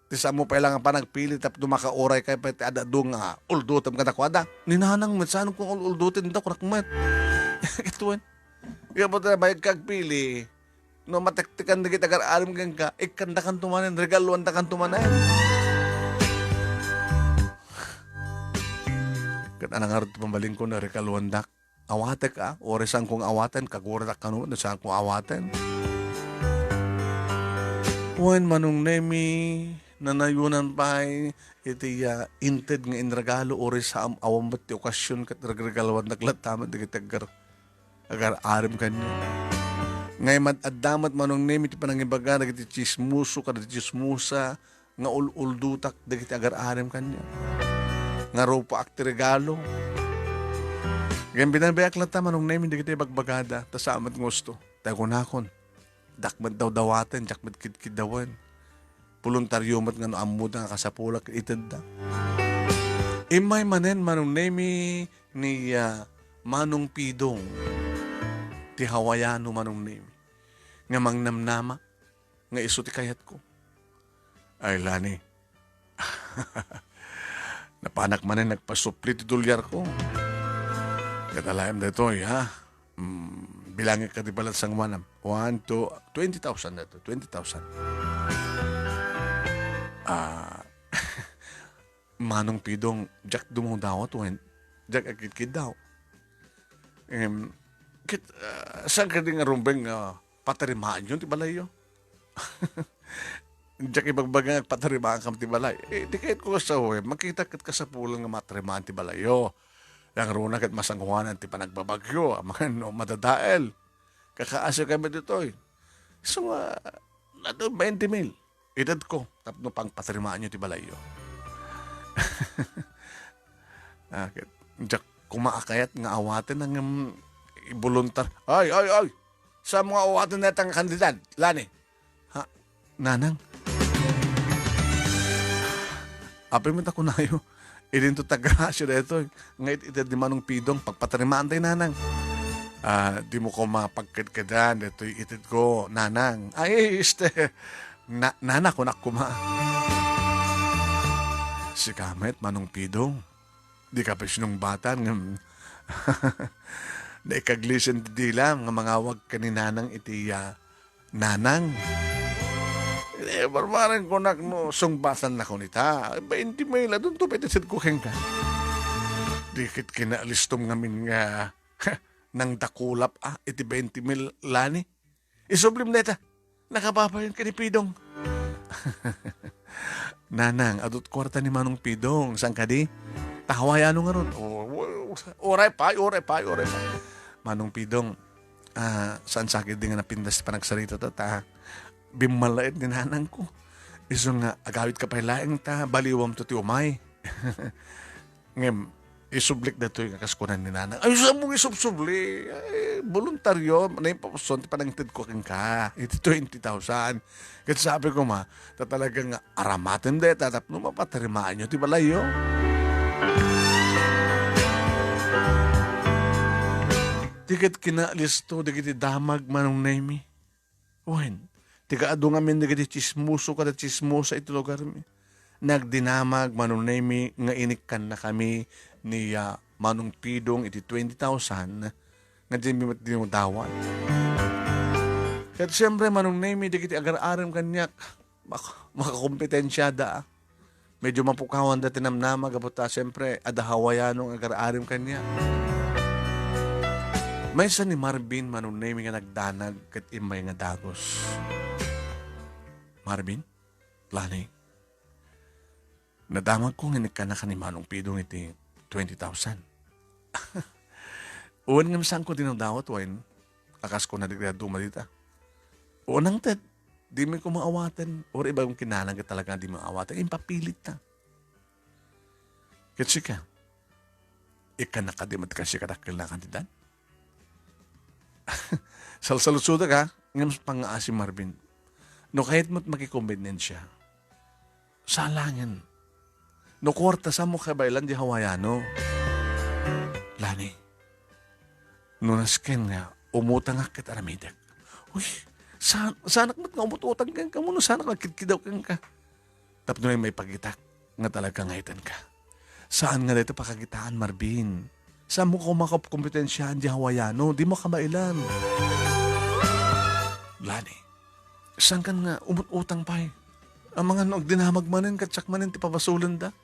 Ti saanmo pay la nga panagpili tapno makauraykay pay ti ad-adu nga uldotem kadakuada. Ni Nanang met, saan kong ul-, uldoten, da kunak met. Ket wen, gapu ta bayag ka agpili, no matektekan dagiti agar-arim kenka, ikkandakanto manen, regaloandakanto manen. Ket anang ngarud ti pambalinko nga regaloandak? Awatek, a? Uray saanko nga awaten, kaguratak kano no saanko awaten. Wen, Manong Nemi, nanayonan pay iti, ah, inted nga inregalo, uray saan, awan met ti okasion ket regregaloandak latta met dagiti aggar-, agar-arim kaniak. Ngay mad-, adda met, Manong Nemi, ti panangibaga dagiti tsismoso kadagiti tsismosa, nga ul-uldotak dagiti agar-arim kaniak. Nga rupaak ti regalo. Ngem binabayak latta, Manong Nemi, dagiti bagbagada, ta saan met nga usto. Ta kunakon, diak met dawdawaten, diak met kidkiddawen. Boluntario met nga no ammoda nga kasapulak, itedda. Immay manen, Manong Nemi, ni, ah, Manong Pidong, ti Hawaiano, Manong Nemi, nga mangnamnama nga isu ti kayatko. Ay, Lani. Napanak manen nagpasupli ti dolyarko. Ket alaem daytoy, ha? Mm, bilangek kadi balat sangoanam. One, two, twenty thousand daytoy, twenty thousand. Ah, Manong Pidong, diak dumawdawat wen, diak agkidkiddaw. Em, ket, ah, saan kadi nga rumbeng nga patarimaanyo ti balayyo? Diak ibagbaga nga agpatarimaanka ti balay. Eh, ti kayatko nga sawen, makita ket kasapulan nga matarimaan ti balayyo. Nangruna ket masangoanan ti panagbabagyo, amangan no madadael. Kakaasi kami ditoy. So, ah, adu, bainte mil. Itedko tapno pangpatarimaanyo ti balayyo. Ah, ket, diak koma a kayat nga awaten ngem ibuluntar. Ay, ay, ay! Saanmo nga awaten dayta nga kandidat, Lani? Ha? Nanang? Apay met a kunayo? Idinto ti agrasya daytoy nga it-, ited ni Manong Pidong, pagpatarimaantayo, Nanang. Ah, dimo koma pagkedkedan daytoy itedko, Nanang. Ay, este, na-, Nana, kunak koma. Sika met, Manong Pidong. Dika pay sinungbatan ngem naikaglisen ti dilam nga mangawag ken ni Nanang iti, ah, Nanang. Eh, barbareng kunak no sungbatan na kunita. Bainte mil, adunto pay ti itedko kenka. Di ket kinalistom ngamin nga nangdakulap a iti twenty mil, Lani. Isublim dayta. Nakababain ken ni Pidong. Nanang, adut kuarta ni Manong Pidong, saan kadi? Ta Hawaiano ngarud. O, o, uray pay, uray pay, uray pay. Manong Pidong, ah, saan sakit di nga napintas ti panagsarita ta, ta bimmalaet ni nanangko. Isu nga agawidka pay laeng ta baliwamto ti umay. Ngem, isublik datoy nga kas kunan ni nanang. Ay, saan mo isubsubli? Ay, boluntaryo, naipapuson ti panangtedko kenka. Iti twenty thousand. Ket sabi ko ma, ta talaga nga aramaten dayta tapno mapatarimaanyo ti balayyo. Ti ket kinalisto dagiti damag Manong Nemi. Wen, ti kaadu ngamin dagiti tsismoso kada tsismosa iti lugarmi. Nagdinamag Manong Nemi nga inikkannakami ni, ah, Manong Pidong iti twenty thousand nga dimi met dinawat. Ket siyempre, Manong Nemi, dagiti agar-arem kaniak, mak-, makakompetensiada. Medyo mapukawanda ti namnama gapu ta, siyempre, adda Hawaiano nga agar-arem kaniak. Maysa ni Marvin Manong Nemi nga nagdanag ket immay nga dagus. Marvin? Lani? Nadamagko nga inikkannaka ni Manong Pidong iti twenty thousand. Wen ngem saanko dinawdawat wen, a kas kuna dagiti dadduma dita. Wen nangted, dimi ko maawaten. Uray ibagam kinanang ket talaga dimi maawaten. Impapilitta. Ket sika, ikkannak kadi met kasika dakkel nga kantidad? Salsaludsodka, ngem pangngaasi Marvin. No kayat met makikombinensia, salangen. No kuarta, saanmo kabaelan di Hawaiano? Lani, no nasken nga umutangak ket aramidek. Uy, saan, saanak met nga umut-utang kenka, no saanak nga kidkidaw kenka. Tapno ay maipakitak nga talaga nga itan ka. Saan nga dayta pakakitaan, Marvin? Saanmo ko makapkompetensiaan di Hawaiano? Dimo kabaelan. Lani, saankan nga umut-utang pay? Amangan no agdinamag manen, ket siak manen ti pabasolenda.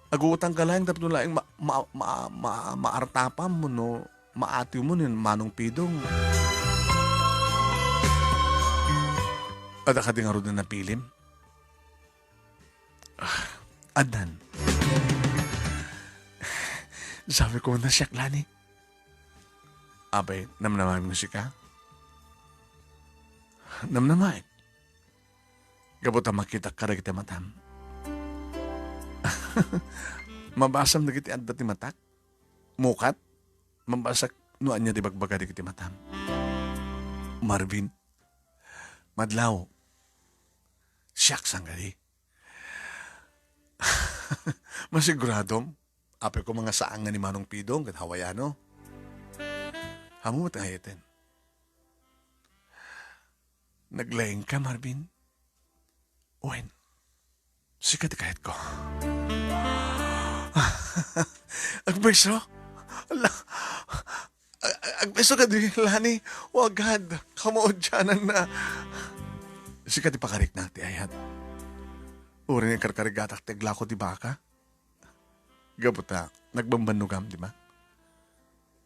Agutangka laeng tapno laeng ma-, ma-, ma-, ma-, maartapam wenno maatiwmo ni Manong Pidong. Adda kadi ngarud a napilim? Ah, addan. Sabi ko na siak, Lani. Apay, namnamaem nga sika? Namnamaek. Gapu ta makitak kadagiti matam. Mabasam dagiti adda ti matak? Mukat? Mabasak no ania ti bagbaga dagiti matam. Marvin, madlaw. Siak saan kadi? Masiguradom? Apay ko nga saan nga ni Manong Pidong ket Hawaiano. Ammom met nga iten. Naglaingka, Marvin? Wen, sika ti kayatko. Agpayso? Ala, ag-, ag-, agpayso kadi, Lani? Wagad, kamaudianan na. Sika ti pakariknak ti ayat. Uray nga karkarigatak ti aglako ti baka. Gapu ta, nagbambannogam, di ba?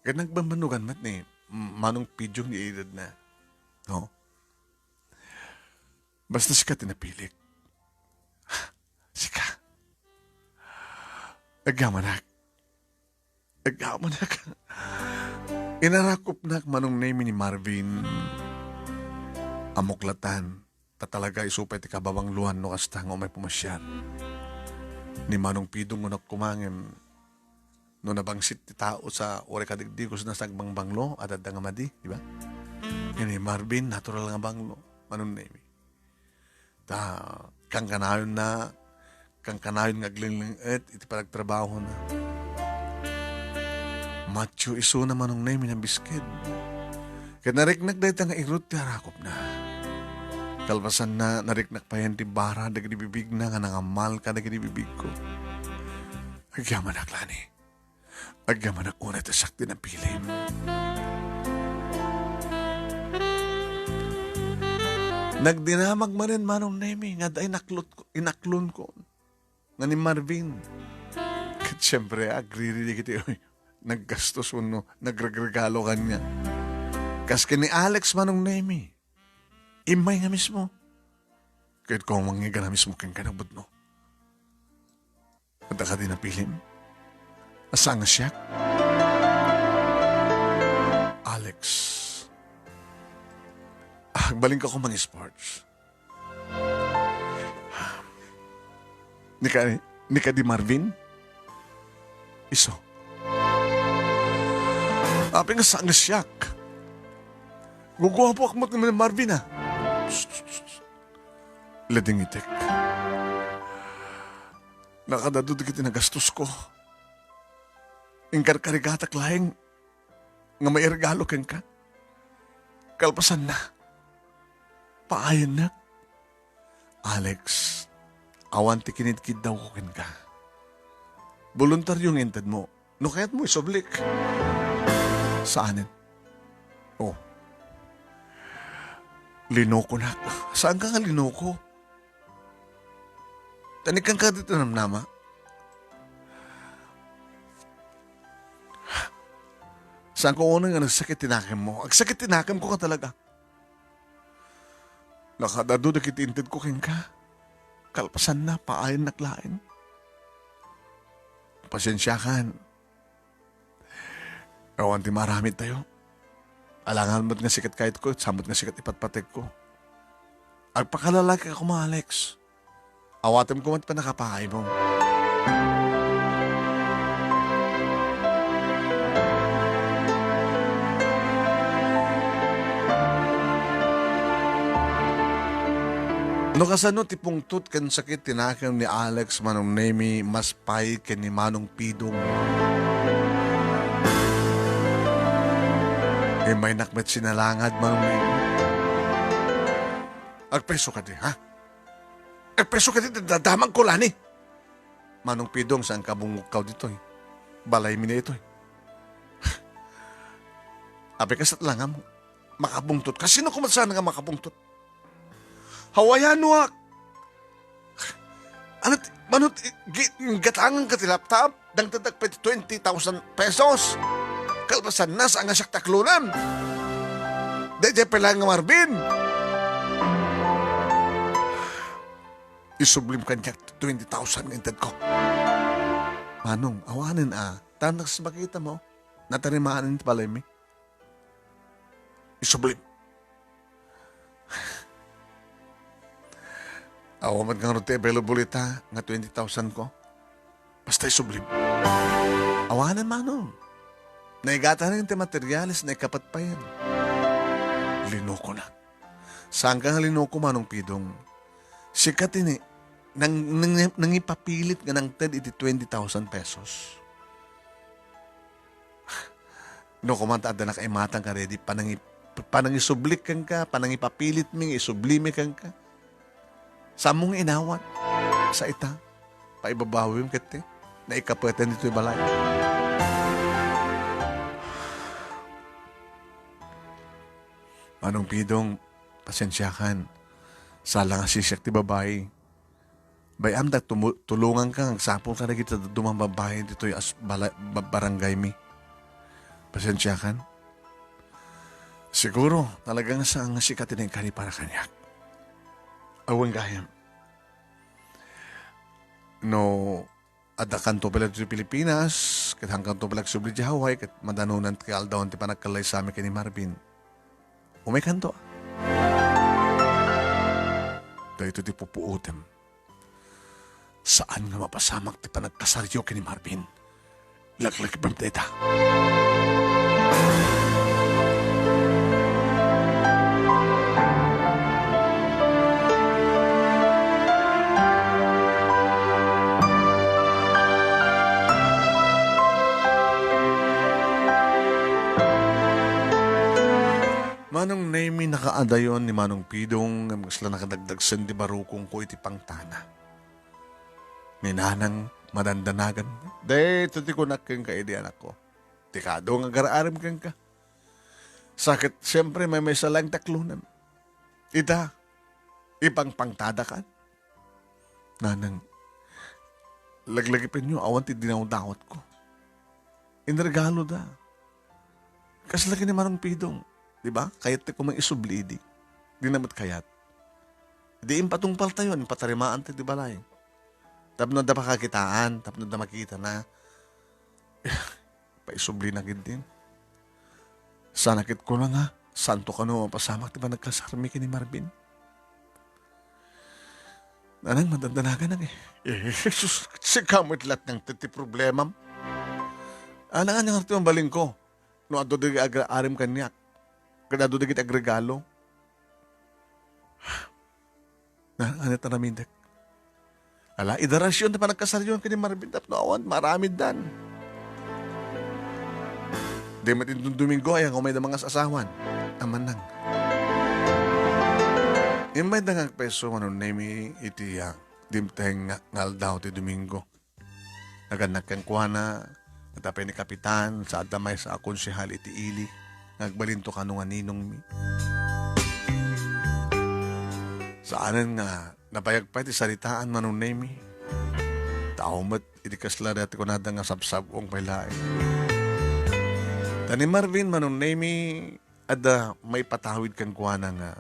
Ket nagbambannogam met ni Manong Pidong ti edadna. No? Basta sika ti napilik. Sika. Agyamanak. Agyamanak. Inarakopnak Manong Nemi ni Marvin. Amuklatan. Ta talaga isu pay ti kababangloan no kasta nga umay pumasiar. Ni Manong Pidong nga kumangem, no nabangsit ti tao sa uray kadigdigos na sa agbangbanglo, adda nga madi, di ba? Ngem ni Marvin, natural nga banglo, Manong Nemi. Ta, kankanayon na, kankanayon nga aglinglingit iti panagtrabahona. Matyo isuna Manong Nemi nabisked. Ket nariknak dayta nga irut ti arakopna. Kalpasanna, nariknak payen ti bara dagiti bibigna nga nangammal kadagiti bibigko. Agyamanak, Lani. Agyamanak unay ta siak ti napilim. Nagdinamag manen Manong Nemi nga adda inaklot-, inaklonko nga ni Marvin. Ket siempre, agriri dagiti, uy, naggastos wenno nagregregalo kaniak. Kas ken ni Alex, Manong Nemi, immay nga mismo. Ket kung mangngegana mismo kenka, nabudno. Adda kadi napilim? A saan nga siak? Alex. Agbalinka koma nga sports. Ni ka, ni kadi Marvin? Isu. Apay nga saan nga siak? Guguapoak met ni Marvin, a. Psst, psst, psst. Ladingitek. Nakaad-adu dagiti nagastosko. Inkarkarigatak laeng nga mairegalo kenka. Kalpasanna, paayannak. Alex, awan ti kinidkiddawko kenka. Boluntario nga intedmo. No kayatmo, isublik. Saanen? Oh. Linokonak. Saanka nga linoko? Tanikkan ka dito, namnama. Saanko unay nga nagsakit ti nakemmo? Agsakit ti nakemko ka talaga. Nakaad-adu dagiti intedko kenka. Kalpasanna, paayannak laeng. Pasensiakan. Awan ti maaramidtayo. Alangan met nga sikat kayatko, sa met nga sikat ipatpategko. Agpakalalaki ka koma, Alex. Awatem koma ti pannakapaaymo. No kasano ti pungtot ken sakit ti nakem ni Alex, Manong Nemi, mas pay ken ni Manong Pidong. Immaynak met sinalangad, Manong Nemi. Agpreso kadi, ha? Agpreso kadi, dadamagko lani. Manong Pidong, saanka bungokkaw ditoy? Balaymi daytoy. Apay, kasat langam, makabungtot ka. Sino koma saan nga makabungtot? Hawayanoak. Ano ti, mano ti, gi-, gatangan ka ti laptop? Dangtedak pay ti twenty thousand pesos. Kalpasanna, saan nga siak taklonen? Daydiay pay laeng nga Marvin. Isublim kaniak ti twenty thousand nga intedko. Manong, awanen a. Tan kas makitamo, natarimaan ti balaymi. Isublim. Awan met ngarud ti available ita nga twenty thousand ko. Basta isublim. Awanen, Manong. Naigatanen ti materialis, naikapatpayen. Linokonak. Saanka nga linoko, Manong Pidong. Sika ti ni-, nang-, nang-, nangipapilit nga nangted iti twenty thousand pesos. No koma ta adda nakaimatang kadaydi panangi-, panangisublik kenka, panangipapilitmi nga isublimi kenka. Saanmo nga inawat? Sa ita, paibabawim ket ti naikapeten ditoy balay. Manong Pidong, pasensiakan. Sala nga sisiak ti babai. Bay-am ta tumu-, tulonganka nga agsapul kadagiti dadduma nga babbai ditoy as-, bala-, ba-, barangaymi. Pasensiakan. Siguro, talaga nga saan nga sika ti nainkari para kaniak. Awan gayam. No, adda kanto pay la ditoy Pilipinas, ket haankanto pay la agsubli idiay Hawaii, ket madanonan ti kaaldawan ti panagkallaysami ken ni Marvin. Umaykanto. Daytoy ti pupuotem. Saan nga mapasamak ti panagkasaryo ken ni Marvin. Laglagipem dayta. Manong Nemi, nakaadayon ni Manong Pidong, ngem kasla nakadagdagsen ti barukongko iti pangtana. Ni Nanang, madandanagan. Daytoy ti kunak kenka idi, anakko. Ti kado nga agar-arem kenka. Sa ket, siempre, maymaysa laeng taklonem. Ita, ipangpangtadakan. Nanang, laglagipenyo, awan ti dinawdawatko. Inregaloda. Kasla ken ni Manong Pidong. Di ba? Kayat ti koma nga isubli idi. Dina met kayat. Di impatungpaltayo, impatarimaan ti balay. Tapno adda pakakitaan, tapno adda makitana. Paisublina ketdin. Sana ket kuna nga, saanto kano mapasamak ti panagkasarmi ken ni Marvin. Nanang, madandanagan eh. Eh, Jesus, sika met laeng ti, ti problemam. Alangan nga ti mabalin ko. No adu dagiti agraarem kaniak. Ket adu dagiti agregalo. Na, ano ta namindek? Ala, idarasyon ti panagkasaryo ken ni Marvin tapno awan, maaramiddan. Di met inton Domingo, ay, ang umay da mga sasawan. Amanang. Immay da nga agpayso, Manong Nemi, iti, ah, dimteng nga, nga aldaw ti Domingo. Nagannak kenkuana, natapay ni Kapitan, sa adda maysa a konsehal iti ili, nga agbalinto kano nga ninongmi. Saanen nga nabayag pay ti saritaan, Manong Nemi. Tao met, idi kasla dayta kunada nga sabsab-ong pay laeng. Ta ni Marvin, Manong Nemi, adda maipatawid kenkuana nga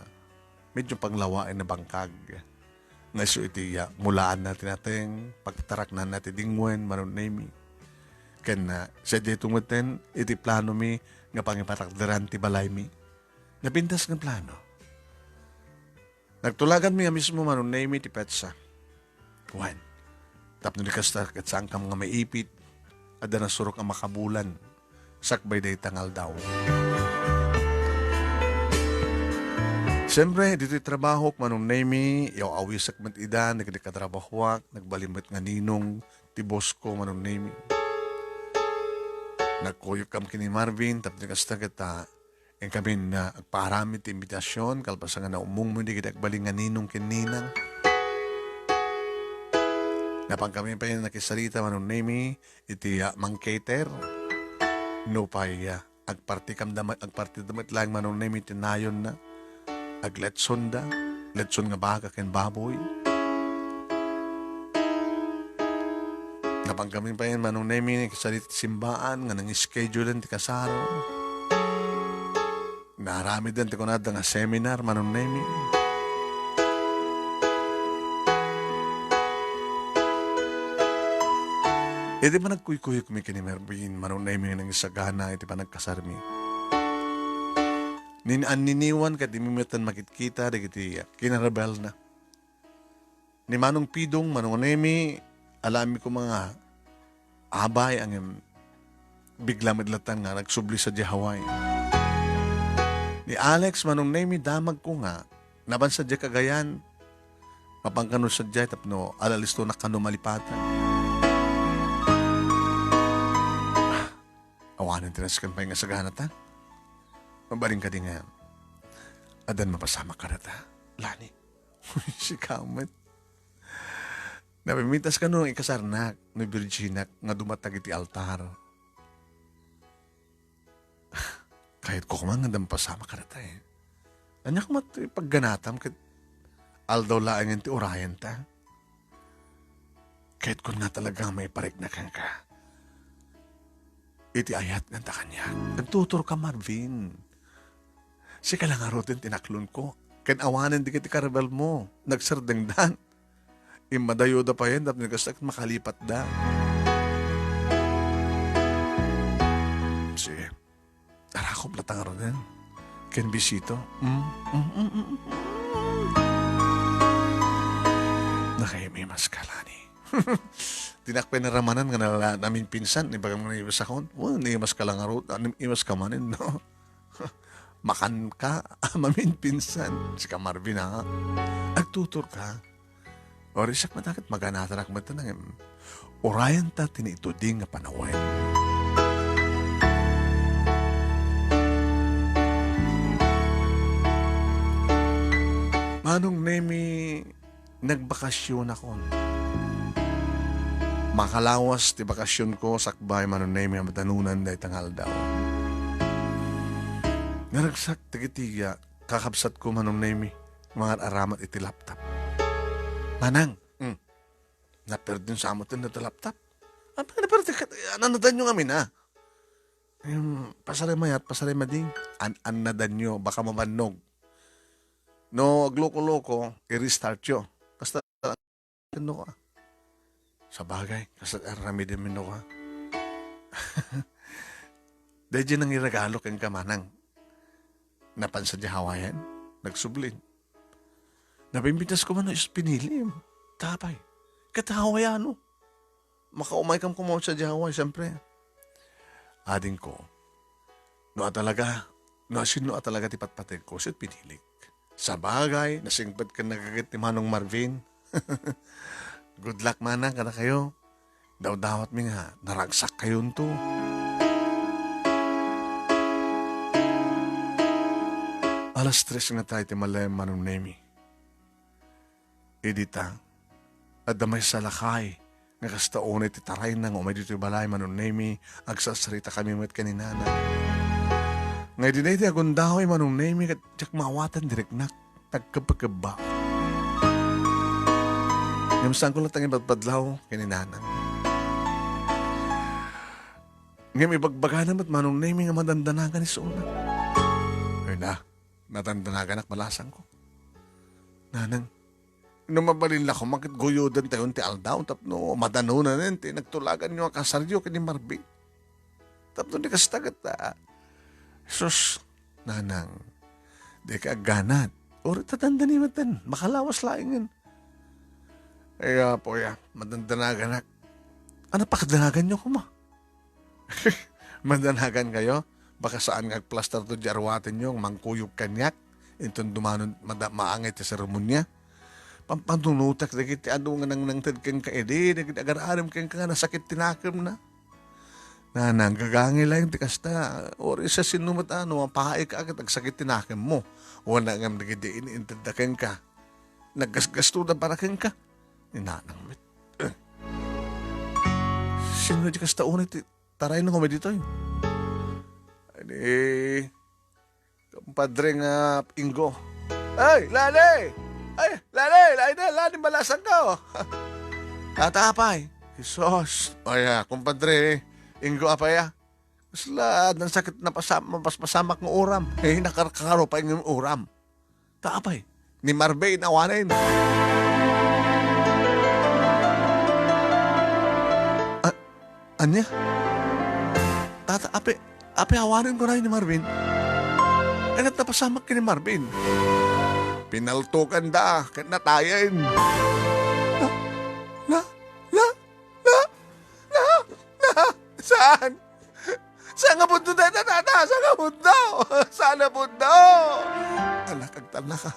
medyo panglawaen a bangkag. Nga isu iti, ah, mulaanna ti nateng, pagtaraknanna ti dingwen, Manong Nemi. Ken, ah, sadiay tumeten iti planomi nga pangipatakderan ti balaymi. Napintas nga plano. Nagtulaganmi a mismo, Manong Nemi, ti petsa. Wen, tapno di kasta ket saankam nga maipit, adda nasurok a makabulan sakbay dayta nga aldaw. Siempre, ditoy trabahok, Manong Nemi, yaw-awisek met ida, nagdikatrabahoak, nagbalin met nga ninong, ti boss ko, Manong Nemi. Nagkuyokkam ken ni Marvin, tapno di kasta ket, ah, Inkami nga agpaaramid ti imbitasion, kalpasan nga naumong met dagiti agbalin nga ninong ken ninang. Napankami pay nakisarita, Manong Nemi, iti, ah, mang-cater. Nupay, ah, agpartikam da met, agpartida met laeng, Manong Nemi, ti nayonna. Agletsonda, letson nga baka ken baboy. Napankami pay, Manong Nemi, nakisarita ti simbaan nga nang-schedulean ti kasaro. Naaramiden ti kunada nga seminar, Manong Nemi. Idi panagkuykuyokmi ken ni Marvin, Manong Nemi, nga nangisagana iti panagkasarmi. Nin-anniniwan ket dimi metten makitkita dagiti kinarebelna. Ni Manong Pidong, Manong Nemi, alaami koma nga abay, ngem bigla met latta nga nagsubli sadiay Hawaii. Ni Alex, Manong Nemi, damagko nga napan sadiay Cagayan. Mapan kano sadiay tapno alalistonak kano malipatan. Awanen ti nasken pay nga saganata. Mabalin kadi nga addan mapasamak kadata, Lani? Sika met. Napimitas kano nga ikasarnak no virginak nga dumatag iti altar. Kayatko koma nga addan mapasamak kadata, eh. Ania koma ti pagganatam ket aldaw laengen ti urayenta? Kayatko nga talaga nga maiparikna kenka iti ayat nga adda kaniak. Agtuturka, Marvin. Sika la ngaruden ti naklonko. Ken awanen dagiti karabelmo, nagserdengdan. Immadayoda payen, tapno kasta ket makalipatda. Sige. Arakop latta ngaruden ken bisito. Mm, mm, mm, mm, mm. Nakaimimas ka, Lani. Dinak pay naramanan nga nala-, naminpinsan, ibagam nga naimasakon. Wen, naimas ka la ngarud, naimas ka manen, no? Makan ka, maminpinsan. Sika, Marvin, ha? Agtuturka. Uray siak met ket maganatanak met, ngem urayenta ti naituding nga panawen. Manong Nemi, nagbakasionakon. Makalawas ti bakasionko sakbay, Manong Nemi, a madanunan dayta nga aldaw. Naragsak dagiti, ah, kakabsatko, Manong Nemi, mangar-aramat iti laptop. Manang, mm, naperdin sa amin ti laptop. Apay nga naperdin? Ket, ah, nanadanyo ngamin, ah. Ngem, pasarem mayat, pasarem madi. An-annadanyo, baka mabannog. No agloko-loko, i-restartyo. Kasta, ano ka? Sabagay, kasta aramidem no ka. Daydiay nangiregalo kenka, manang. Napan sadiay Hawaiian, nagsublin. Nabimbitasko man no isu ti pinilim. Ta apay, ket Hawaiiano. Makaumaykam koma sadiay Hawaii, siempre. Adingko, no a talaga, no asino a talaga ti patpategko, isu ti pinilik. Sabagay, nasingpet ken nagaget ni Manong Marvin. Good luck, manang, kadakayo. Dawdawatmi nga naragsakkayonto. Alas tres ngata iti malem, Manong Nemi. Idi ta, adda maysa a lakay nga kasta unay ti tarayna nga umay ditoy balay, Manong Nemi, agsasaritakami met ken ni Nanang. Nga idi daydi agundaway, Manong Nemi, ket diak maawatan ti riknak, nagkebkebba. Ngem saanko latta nga ibadbadlaw ken ni Nanang. Ngem ibagbagana met, Manong Nemi, nga madandanagan isuna. Ay na, nadandanaganak, balasangko. Nanang, no mabalin la koma ket guyodantayon ti aldaw tapno madanonanen ti nagtulaganyo a kasaryo ken ni Marvin. Tapno di kasta ket, a, sus, Nanang, dika agganat. Uray ta dandani met, makalawas laengen. Ay, Apo, ya, madandanaganak. Ano, pakadanaganyo koma? Madanagankayo? Baka saan nga agplastarto diay aruatenyo, mangkuyog kaniak, inton dumanon mada-, maangay ti seremonia. Pampanunotek dagiti adu nga nangnangted kenka idi, dagiti agar-arem kenka nga nasakit ti nakemna. Nanang, gagangay laeng ti kasta, uray siasino met a, no mapaayka ket agsakit ti nakemmo. Wen ngem dagiti in-intedda kenka, naggasgastoda para kenka. Ni Nanang met. Eh. Sino di kasta unay ti tarayna nga umay ditoy? Ni kumpadre nga Ingo. Ay, Lani! Ay, Lani! Lani, Lani, balasangko! Tata, apay? Jesus! Ay, ah, kumpadre Ingo, apay, ah? Kasla, addan sakit napasam-, mapaspasamak nga uram. Eh, nakarkaro pay nga uram. Ta apay, ni Marvin awanen. A-, ania? Tata, apay, apay awanen ko ni Marvin? Ay, napasamak ken ni Marvin. Pinaltokanda, ket natayen. Na, na, na, na, na, na, saan? Saan nga pudno dayta, tata? Saan nga pudno? Saan nga pudno? Anak, agtalnaka.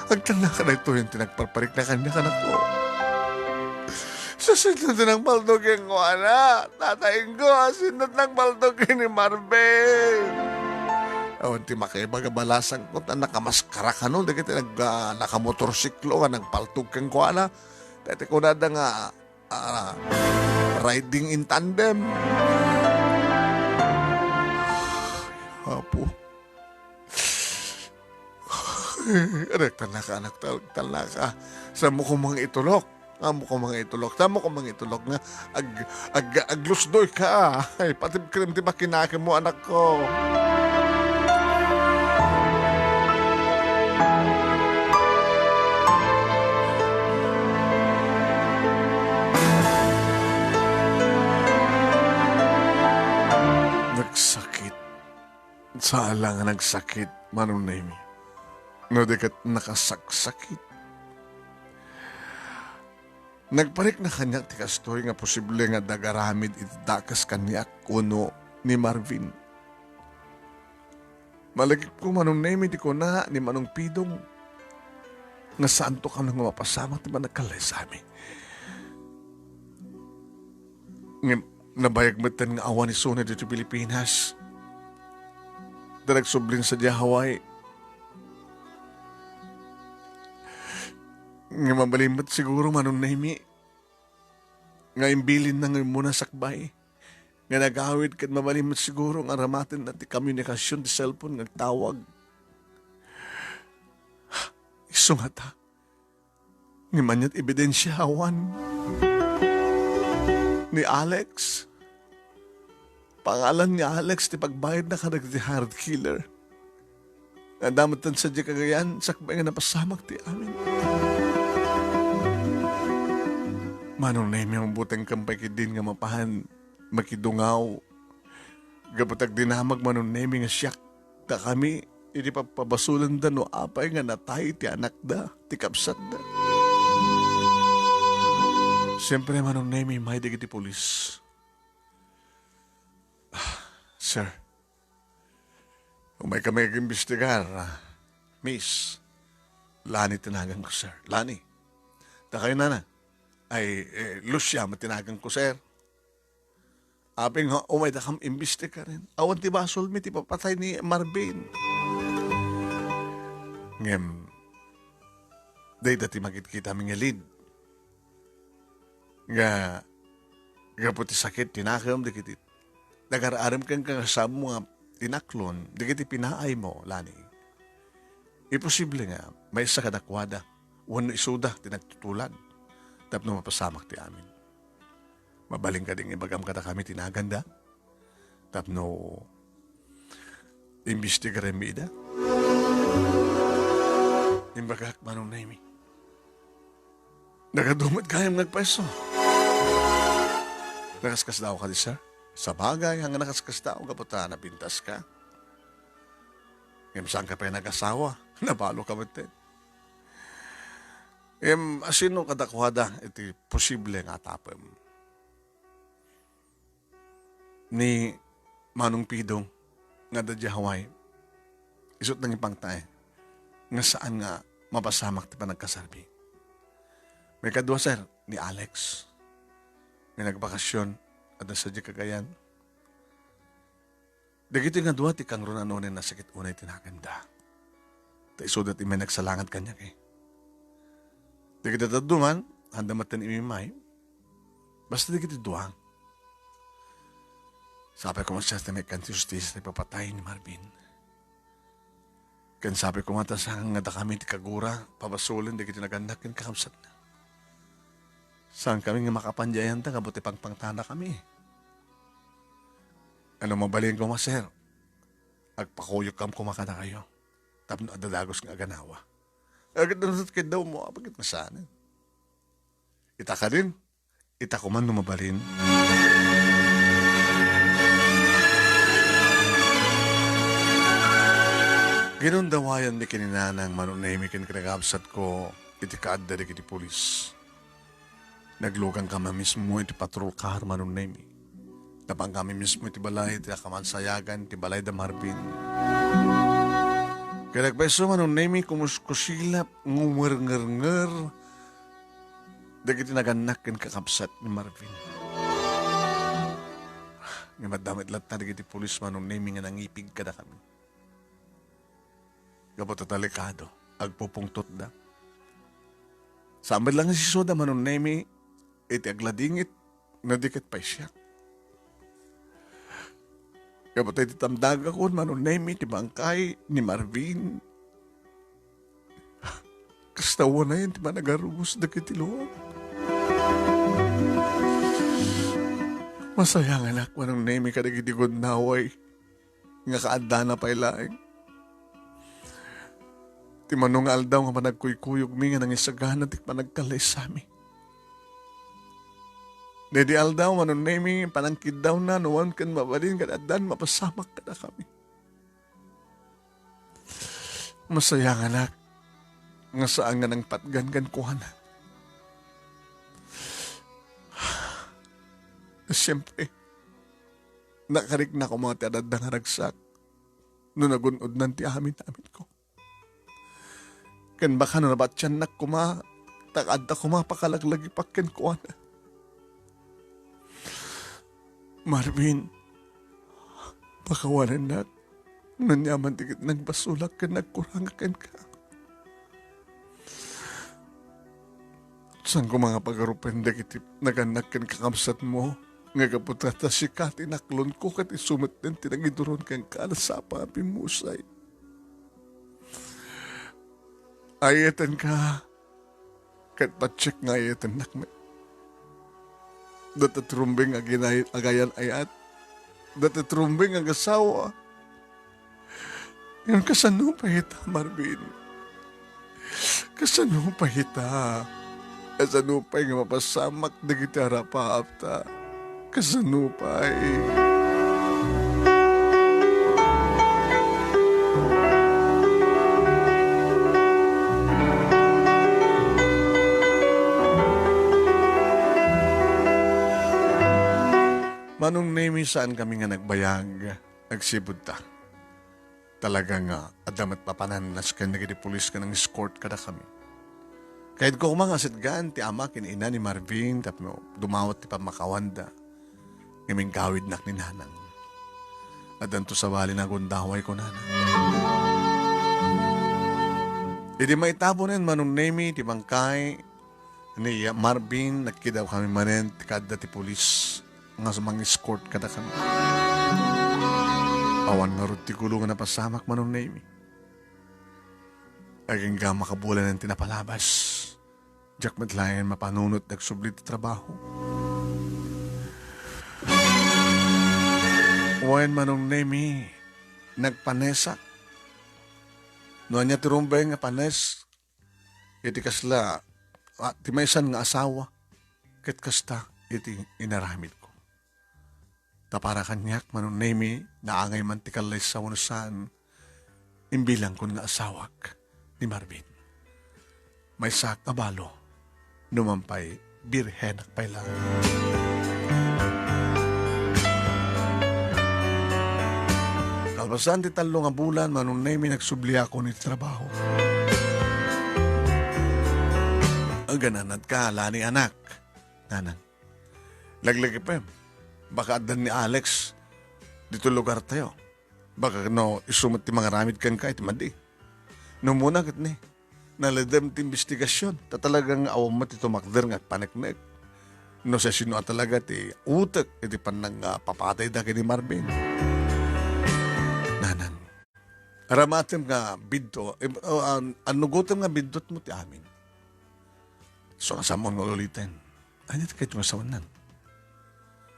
Agtalnaka daytoy ti nagparparikna kaniak, anakko. Sasino ti nangpaltog kenkuana? Tata Ingo, sino ti nangpaltog ken ni Marvin? Awan ti makaibaga, balasangko, ta nakamaskara kano dagiti nag-, ah, nakamotorsiklo nga nagpaltog kenkuana. Ta iti kunada nga, ah, riding in tandem. Apo. Anak, talnaka, anak, tal-, talnaka. Saanmo koma nga itulok. Saanmo koma nga itulok. Saanmo koma nga itulok nga ag-, ag-, aglusdoyka. Ay, pati krem ti makinakemmo, anakko. Nagsakit. Saan la nga nagsakit, Manong Nemi. No di ket nakasaksakit. Nagparikna kaniak ti kastoy nga posible nga adda agaramid iti dakes kaniak wenno ni Marvin. Malagipko, Manong Nemi, ti kuna ni Manong Pidong nga saanto kano nga mapasamak ti panagkallaysami. Ngem nabayag metten nga awan isuna ditoy Pilipinas. Ta nagsublin sadiay Hawaii. Ngem mabalin met siguro, Manong Nemi, nga imbilinna nga immuna sakbay nga nagawid, ket mabalin met siguro nga aramatenna ti komunikasion ti cellphone nga agtawag. Isu ngata, ngem ania't ebidensia? Awan. Ni Alex, Pangalan ni Alex ti pagbayadna kadagiti hired killer. Adda met sadiay kagayan, sakbay nga napasamak ti amin. Manong Nemi, mabutengkam pay ketdin nga mapan makidungaw. Gapu ta agdinamag Manong Nemi nga siak dakami iti pagpabasolenda no apay nga natay ti anakda, ti kabsatda. Siempre, Manong Nemi, immay dagiti pulis. Ah, sir, umay kami ag-imbestigar, ah, miss. Lani ti naganko, sir. Lani. Dakayo, nana. Ay, eh, Lucia met ti naganko, sir. Apay nga umay dakam imbestigaren. Awan ti basolmi ti papatay ni Marvin. Ngem, dayta ti makitkitami nga lead. Nga, gapu ti sakit ti nakem dagiti nagar-arem kenka nga saan mo nga inaklon dagiti pinaaymo, Lani. Imposible nga maysa kadakuada wenno isuda ti nagtutulad tapno mapasamak ti amin. Mabalin kadi nga ibagam kadakami ti naganda tapno imbestigaremmi ida? Imbagak, Manong Nemi. Nagadu met gayam nga agpayso. Nakaskasdaaw kadi, sir? Sabagay, nga nakaskasdaaw gapu ta napintaska. Ngem saanka pay nag-asawa, nabaloka metten. Ngem asino kadakuada iti posible nga atapem? Ni Manong Pidong nga adda diay Hawaii, isut' nangipangtaeng nga saan nga mapasamak ti panagkasarbi. Maikadua, sir, ni Alex nga nagbakasyon, adda sadiay kagayan. Dagitoy nga dua ti kangrunan unay nasakit unay ti naganda. Ta isuda ti may nagsalangad kaniak, eh. Dagiti dadduma, adda metten immay. Basta dagiti dua. Sapay koma, sir, ti maikkan ti hustisia ti papatay ni Marvin. Ken sapay koma ta saan nga dakami ti kagura, pabasolen dagiti nagannak ken kakabsatna. Saankami nga makapandiayan ta gapu ti pangpangtanakami. Ano mabalin koma, sir? Agpakuyokkam koma kadakayo tapno adda dagus nga aganawa. Agdadagit kiddaw mo, apagit nga saan. Ita kadin, ita koman no mabalin. Ginundawayan ni kininanang Manong Nemi ken kinakabsatko iti kaadda dagiti pulis. Naglugankami mismo iti patrol car, Manong Nemi. Napangkami mismo iti balay ti nakamansayagan ti balay da Marvin. Ket agpayso, Manong Nemi, kumuskusilap, ngumernger dagiti nagannak ken kakabsat ni Marvin. Ngem adda met latta dagiti pulis, Manong Nemi, nga nangipig kadakami. Gapu ta talikado, agpupungtotda. Saan met laeng nga sisuda, Manong Nemi, iti agladingit no di ket pay siak. Gapu ta iti tamdagakon, Manong Nemi, ti bangkay ni Marvin, kasta wanayen ti managarubos dagiti luak. Masayanganak, Manong Nemi, kadagiti gunnaway nga kaaddana pay laeng. Ti mano nga aldaw nga panagkuykuyogmi nga nangisagana ti panagkallaysami. Daydi aldaw, Manong Nemi, panangkiddawna no wen ken mabalin nga addan mapasamak kadakami. Masayanganak nga saan nga nangpatgan kenkuana. Siempre, nakarikna koma ti adda nga ragsak no nagun-odnan ti amin-aminko. Ken baka no nabatiannak koma, ta adda koma pakalaglagipak kenkuana. Marvin, pakawanennak no aniaman ti nagbasolak ken nagkurangak kenka. Saan koma nga pagarupen dagiti nagannak ken kakabsatmo nga gapu ta sika ti inaklonko ket isu metten ti nangiduron kenka a nasapa a pimmusay. Ayatenka ket patiek nga ayatennak met. Data ti rumbeng a ginay-, agayan-ayat, dati trumbeng nga agasawa. Ngem kasano pay ita, Marvin? Kasano pay ita? Kasano pay nga mapasamak dagiti arapaapta? Kasano pay? Manong Nemi, saan kami nga nagbayag, nagsipud ta. Talaga nga adda met mapanan nasken dagiti pulis nga nang-escort kadakami. Kayatko koma nga setgaan ti ama ken ina ni Marvin tapno dumawat ti pammakawanda. Ngem inggawidnak ni Nanang. Addanto sabali nga agundaway, kunana. Idi maitabonen, Manong Nemi, ti bangkay ni Marvin, nagkidawkami manen ti kaadda ti pulis nga mangeskort kadakami. Awan ngarud ti gulo nga napasamak, Manong Nemi. Agingga makabulanen ti napalabas. Diak met laeng mapanunot ti agsubli ti trabaho. Wen, Manong Nemi, nagpanesak. No ania ti rumbeng nga panes, iti kasla, ah, ti maysan nga asawa, ket kasta iti inaramidko. Ta para kaniak, Manong Nemi, naangay man ti kallaysa wenno saan, imbilangkon nga asawak ni Marvin. Maysaak a balo, no man pay birhenak pay laeng. Kalpasan ti tallo nga bulan, Manong Nemi, nagsubliakon iti trabaho. Agananadka, Lani, anak. Nanang. Laglagipem. Baka addan ni Alex ditoy lugartayo. Baka no isu met ti mangaramid kenka iti madi. No umuna ket ni, nalidem ti imbestigasion. Ta talaga nga awan met ti tumakder nga agpaneknek. No sasino a talaga ti utek iti pannang, ah, papatayda ken ni Marvin. Nanang. Aramatem nga bidto, eh, oh, an-, annugotem nga biddutmo ti amin. So, nasamon nga uliten. Ania ti kayat nga sawanan?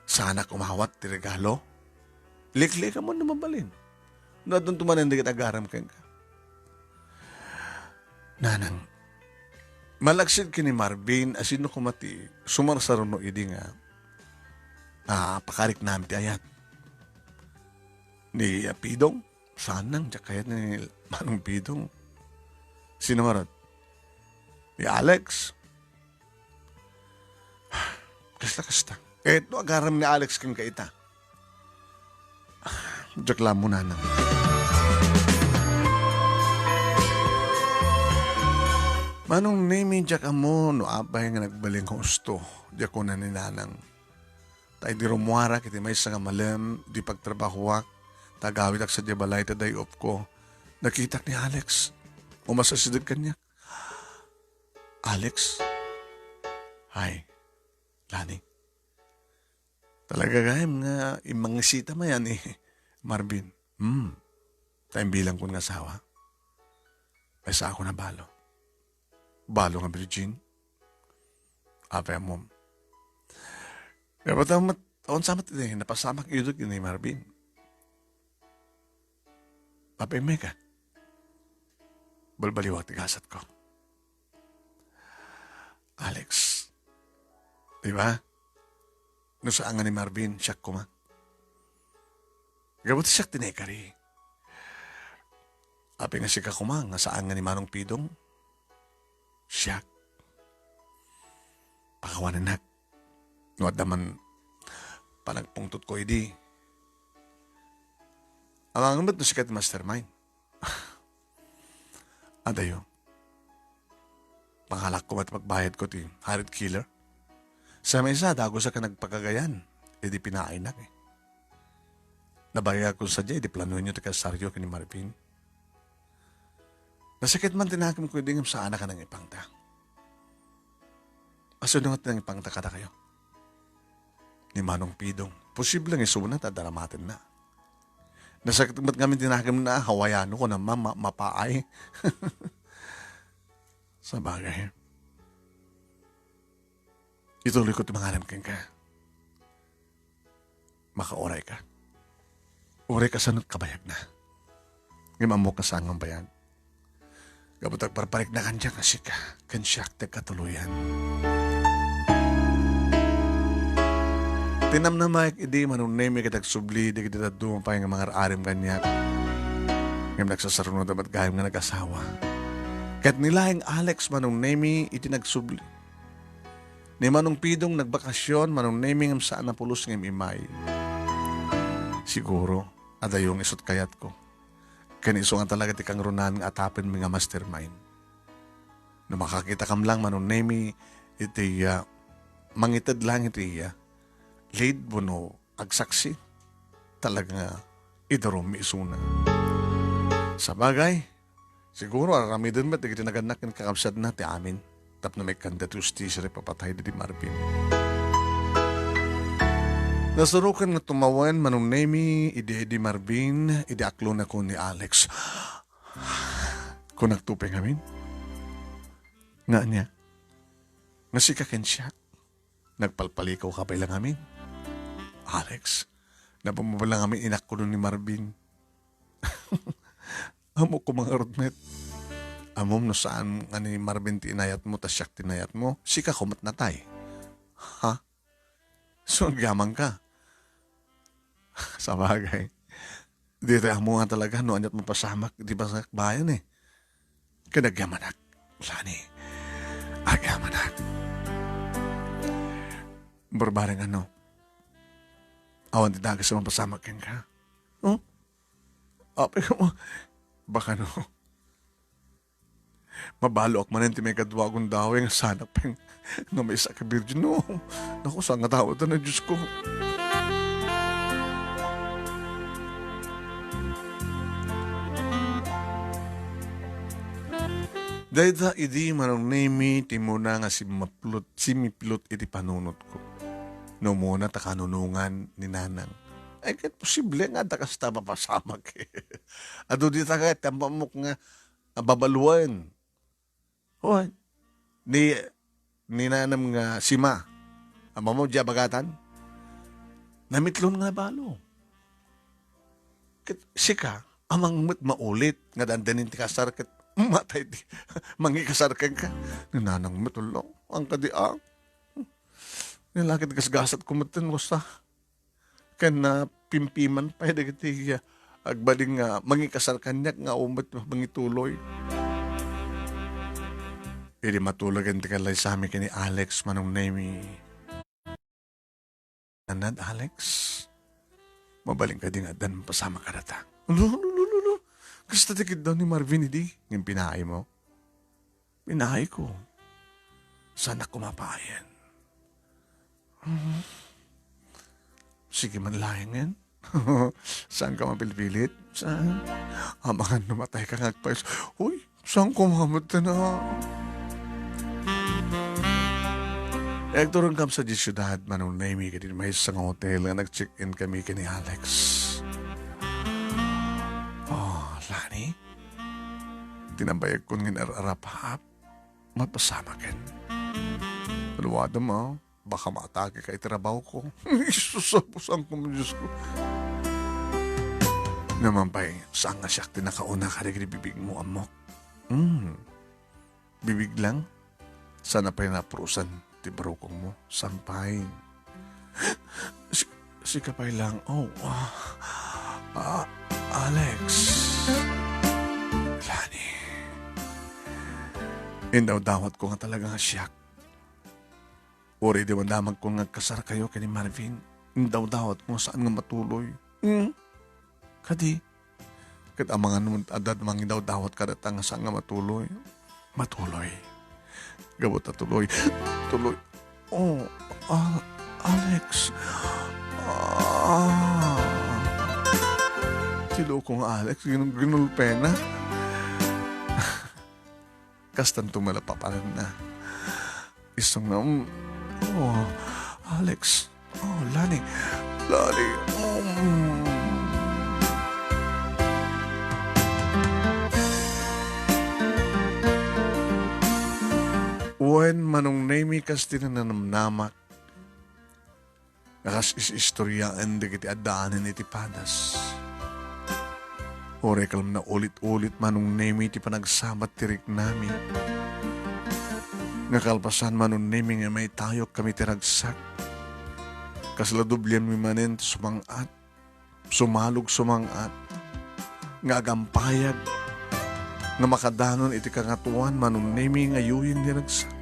Saanak umawat ti regalo? Liklikam no mabalin. No addanto manen dagiti agaram kenka. Nanang, malaksid ken ni Marvin, a sino koma ti sumarsaruno idi nga, ah, pakariknam ti ayat? Ni, ah, Pidong? Saan nang diak kayat ni Manong Pidong? Sino ngarud? Ni Alex? Kasta, kasta. Eh, no agaram ni Alex kenka ita? Diak la ammo, Nanang. Manong Nemi, diak ammo no apay nga nagbalin nga husto, diak kuna ni Nanang. Ta idi rummuarak iti maysa nga malem, di pagtrabahoak, ta agawidak sadiay balay ta day-opko, nakitak ni Alex. Umasideg kaniak. Alex? Hi, Lani. Talaga gayam nga immangisita mayan ni Marvin. Hmm. Ta imbilangkon nga asawa. Maysaakon a balo. Balo nga virgin. Apay ammom. Kaya ba't met, awan sa met, eh, napasamak idog ni Marvin. Apay, Mega. Balbaliwak ti gasatko. Alex. Di ba? No saan nga ni Marvin, siak koma. Gapu ta siak ti naikari. Apay nga sika koma nga saan nga ni Manong Pidong, siak. Pakawanennak. No adda man panagpungtotko idi. Amangan met no sika ti mastermind. Adayo. Pangalakko met pagbayadko ti hired killer. Sa maysa, dagusak a nagpakagayan idi pinaaynak, eh. Nabayagkon sadiay idi planoenyo ti kasaryo ken ni Marvin. Nasakit man ti nakemko idi ngem saanak a nangipangta. Asino nga ti nangipangta kadakayo? Ni Manong Pidong. Posible nga isuna ta daramatenna. Nasakit met ngamin ti nakemna, Hawaiano, kuna ma-, ma-, mapaay. Sabagay. Ituloyko ti mangaram kenka. Makaurayka. Uray kasano ti kabayagna. Ngem ammok nga saan nga bayag. Gapu ta agparparikna kaniak nga sika ken siak ti agkatuloyan. Tinamnamaek idi Manong Nemi ket agsubli dagiti dadduma pay nga mangar-arim kaniak. Ngem nagsasarunod met gayam nga nagasawa. Ket ni laeng Alex, Manong Nemi, iti nagsubli. Ni Manong Pidong nagbakasyon, Manong Nemi, ngem saan a pulos ngem immay. Siguro, adayo nga isut' kayatko. Ken isu nga talaga ti kangrunaan nga atapenmi nga mastermind. No makakitakam lang, Manong Nemi, iti, ah, mangited lang iti, ah, lead wenno agsaksi, talaga nga idarummi isuna. Sabagay, siguro aramiden met dagiti nagannak ken kakabsatna ti amin tapno maikkan dati hustisya ti ipapatay daydi Marvin. Nasurokan nga tumawen, Manong Nemi, idi, idi Marvin, idi aklonakon ni Alex. Kunakto pay ngamin, nga ania? Nga sika ken siak? Nagpalpalikawka pay la ngamin? Alex, napamabala ngamin inakkuno ni Marvin. Ammok koma ngarud met. Ammom no saan nga ni Marvin ti inayatmo, ta siak ti inayatmo, sika koma ti natay. Ha? So, agyamanka. Sabagay. Ditoy ammo nga talaga no aniat mapasamak, di ba, sa bayan eh. Ken agyamanak, Lani. Agyamanak. Barbareng ano? Awan ti dagus a mapasamak kenka? Oh? Apay ka mo? Baka no? Mabaluak manen ti maikadua a gundaway nga sanak pay nga maysa ka birgin. No, naku, saan nga tao ta na, Diyos ko. Dayta idi Manong Nemi ti muna nga simmaplot, simmiplot iti panunotko. No muna ta kanunongan ni Nanang. Ay, ket posible nga adda kasta mapasamak. Adu dita ket, ammok nga a babaluen. Wen, ni, ni nanam nga sima. Ammom diay bagatan? Namitlon nga balo. Ket sika, ammom met maulit nga dandanin ti kasar ket matay ti mangikasar kenka. Ni nanang met, "Ulo, ang kadi, ah. Ni lakit gasgasat ko met ten, basta." Ken napimpiman pay dagiti, ah, agbalin nga mangikasar kaniak nga ummet mangituloy. Idi matulogen ti kallaysami ken ni Alex, Manong Nemi. Nanad, Alex? Mabalin kadi nga addan mapasamak kadata? Ulo, ulo, ulo, ulo. Kasta ti kiddaw ni Marvin idi, ngem pinaaymo. Pinaayko. Saanak koma paayen. Hmm. Sige man laengen. Saanka mapilpilit? Saan? Amangan no matayka nga agpayso. Uy, saan ko makamot na? Agturonkam sadiay siudad, Manong Nemi, kadin maysa nga hotel nga nag-check-in kami ken ni Alex. Oh, Lani? Tinambayagkon nga ar-arap-hap. Mapasamaken. Luwadam, ah. Baka maatake ka iti trabaho ko. Jesus, apo, saan ko, Diyos ko. Naman pa'y, saan nga siak ti nakauna kadagiti bibigmo, ammok? Hmm. Bibig lang? Sana pa'y napurusan ti barukongmo. Sampay. Si-, sika pa'y lang. Oh, ah, ah, Alex. Lani. Indawdawat ko nga talaga nga siak. Uray di man damagko nga agkasarkayo ken ni Marvin, indawdawatko nga saan nga matuloy. Hmm? Kadi? Ket amangan met adda mangidawdawat kadata nga saan nga matuloy. Matuloy. Gapu ta tuloy. Tuloy. Oh, ah, Alex. Ah. Ti lukong Alex, ginul-, ginulpena. Kastanto malapapanan na. Isang na, mm, oh, Alex. Oh, Lani. Lani. Mm. Wen, Manong Nemi, kas ti nanamnamak. Nga kas is-istoryaen dagiti addaanen iti padas. Uray kalem naulit-ulit, Manong Nemi, ti panagsabat ti riknami. Nga kalpasan, Manong Nemi, nga maitayok kami ti ragsak. Kasla doblianmi manen ti sumang-at, sumalog sumang-at, nga agampayag, nga makadanon iti kangatoan, Manong Nemi, nga yuyeng ni ragsak.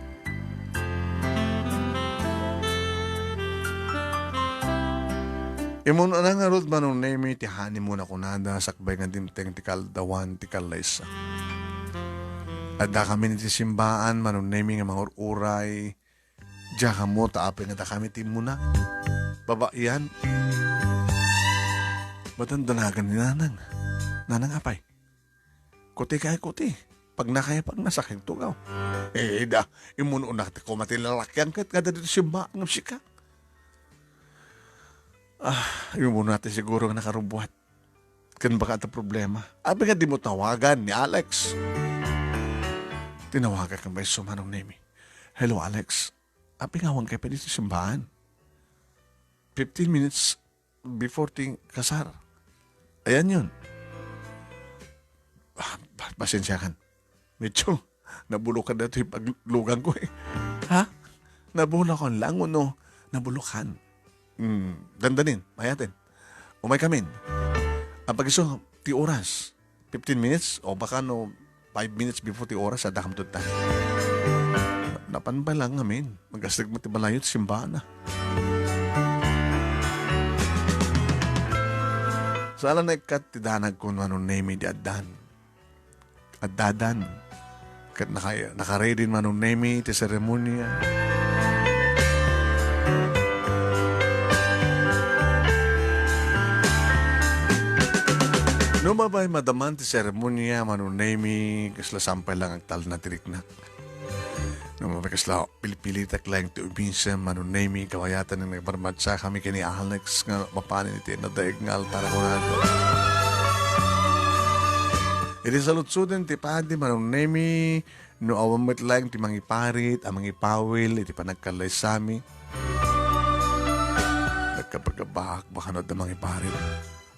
Immun-una ngarud, Manong Nemi, ti honeymoon a kunada, sakbay nga dimteng ti kaaldawan ti kallaysa. Addakami iti simbaan, Manong Nemi, nga mangur-uray. Diak ammo ta apay nga dakami ti immuna. Babayan. Madandanagan ni Nanang. Nanang, apay? Kuti kay kuti. Pagna kay pagna, sakay tugaw. Eh, da, immun-una ti koma ti lalakian ket nga dadi ti simba ngem sika. Ah, immun-una ti siguro nga nakarubuat. Ken baka adda problema. Apay nga dimo tawagan ni Alex? Tinawagak nga maysa, Manong Nemi. Hello, Alex. Apay nga awan kay pwede ti simbaan? Fifteen minutes before ti kasar. Ayan yun. Ah, pa-, pasensiakan. Medyo nabulokan daytoy paglugan ko eh. Ha? Nabulokan lang, no? Nabulokan. Hmm, dandanin, mayaten. Umay kamin. Apay isu ti oras. Fifteen minutes o baka no five minutes before ti oras, adda kam tudtan. Napan ba lang ngamin? Magasdeg mo ti balayo ti simbaan, ah. Saan la naikkat ti danag ko, Manong Nemi, di addan. Addadan. Ket naka-, nakaready, Manong Nemi, ti seremonia. No mabay madaman ti seremonia, Manong Nemi, kasla sampay lang agtalna ti riknak. No mabay kasla pilpilitak laeng ti umisem, Manong Nemi, kabayatan nga nagbarmadsa kami ken ni Alex nga mapanen iti nadaig nga altar a kunada. Iti saludsoden ti padi, Manong Nemi, no awan met laeng ti mangiparit a mangipawil iti panagkallaysami. Nagkabagabak, baka no adda mangiparit.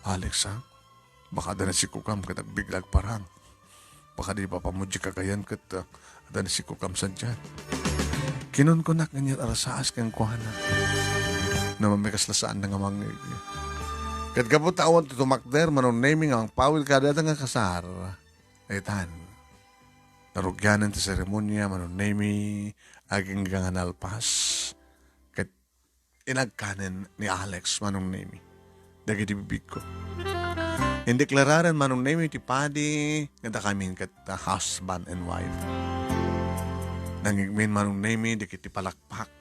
Alex, ha? Baka adda nasikukam ket agbigla agparang. Baka di papamuji kagayan ket, ah, adda nasikukam sadiay. Kinunkunak ngarud a rasaas kenkuana. Namamikasla saanda nga mangngeg. Ket gapu ta awan ti tumakder, Manong Nemi, nga mangpawil kadata nga kasar. Itan, narugianen ti seremonia, Manong Nemi, agingga nga nalpas. Ket inagkanen ni Alex, Manong Nemi, dagiti bibigko. Indeklararen, Manong Nemi, ti padi nga dakamin ket husband and wife. Nangngegmin, Manong Nemi, dagiti palakpak,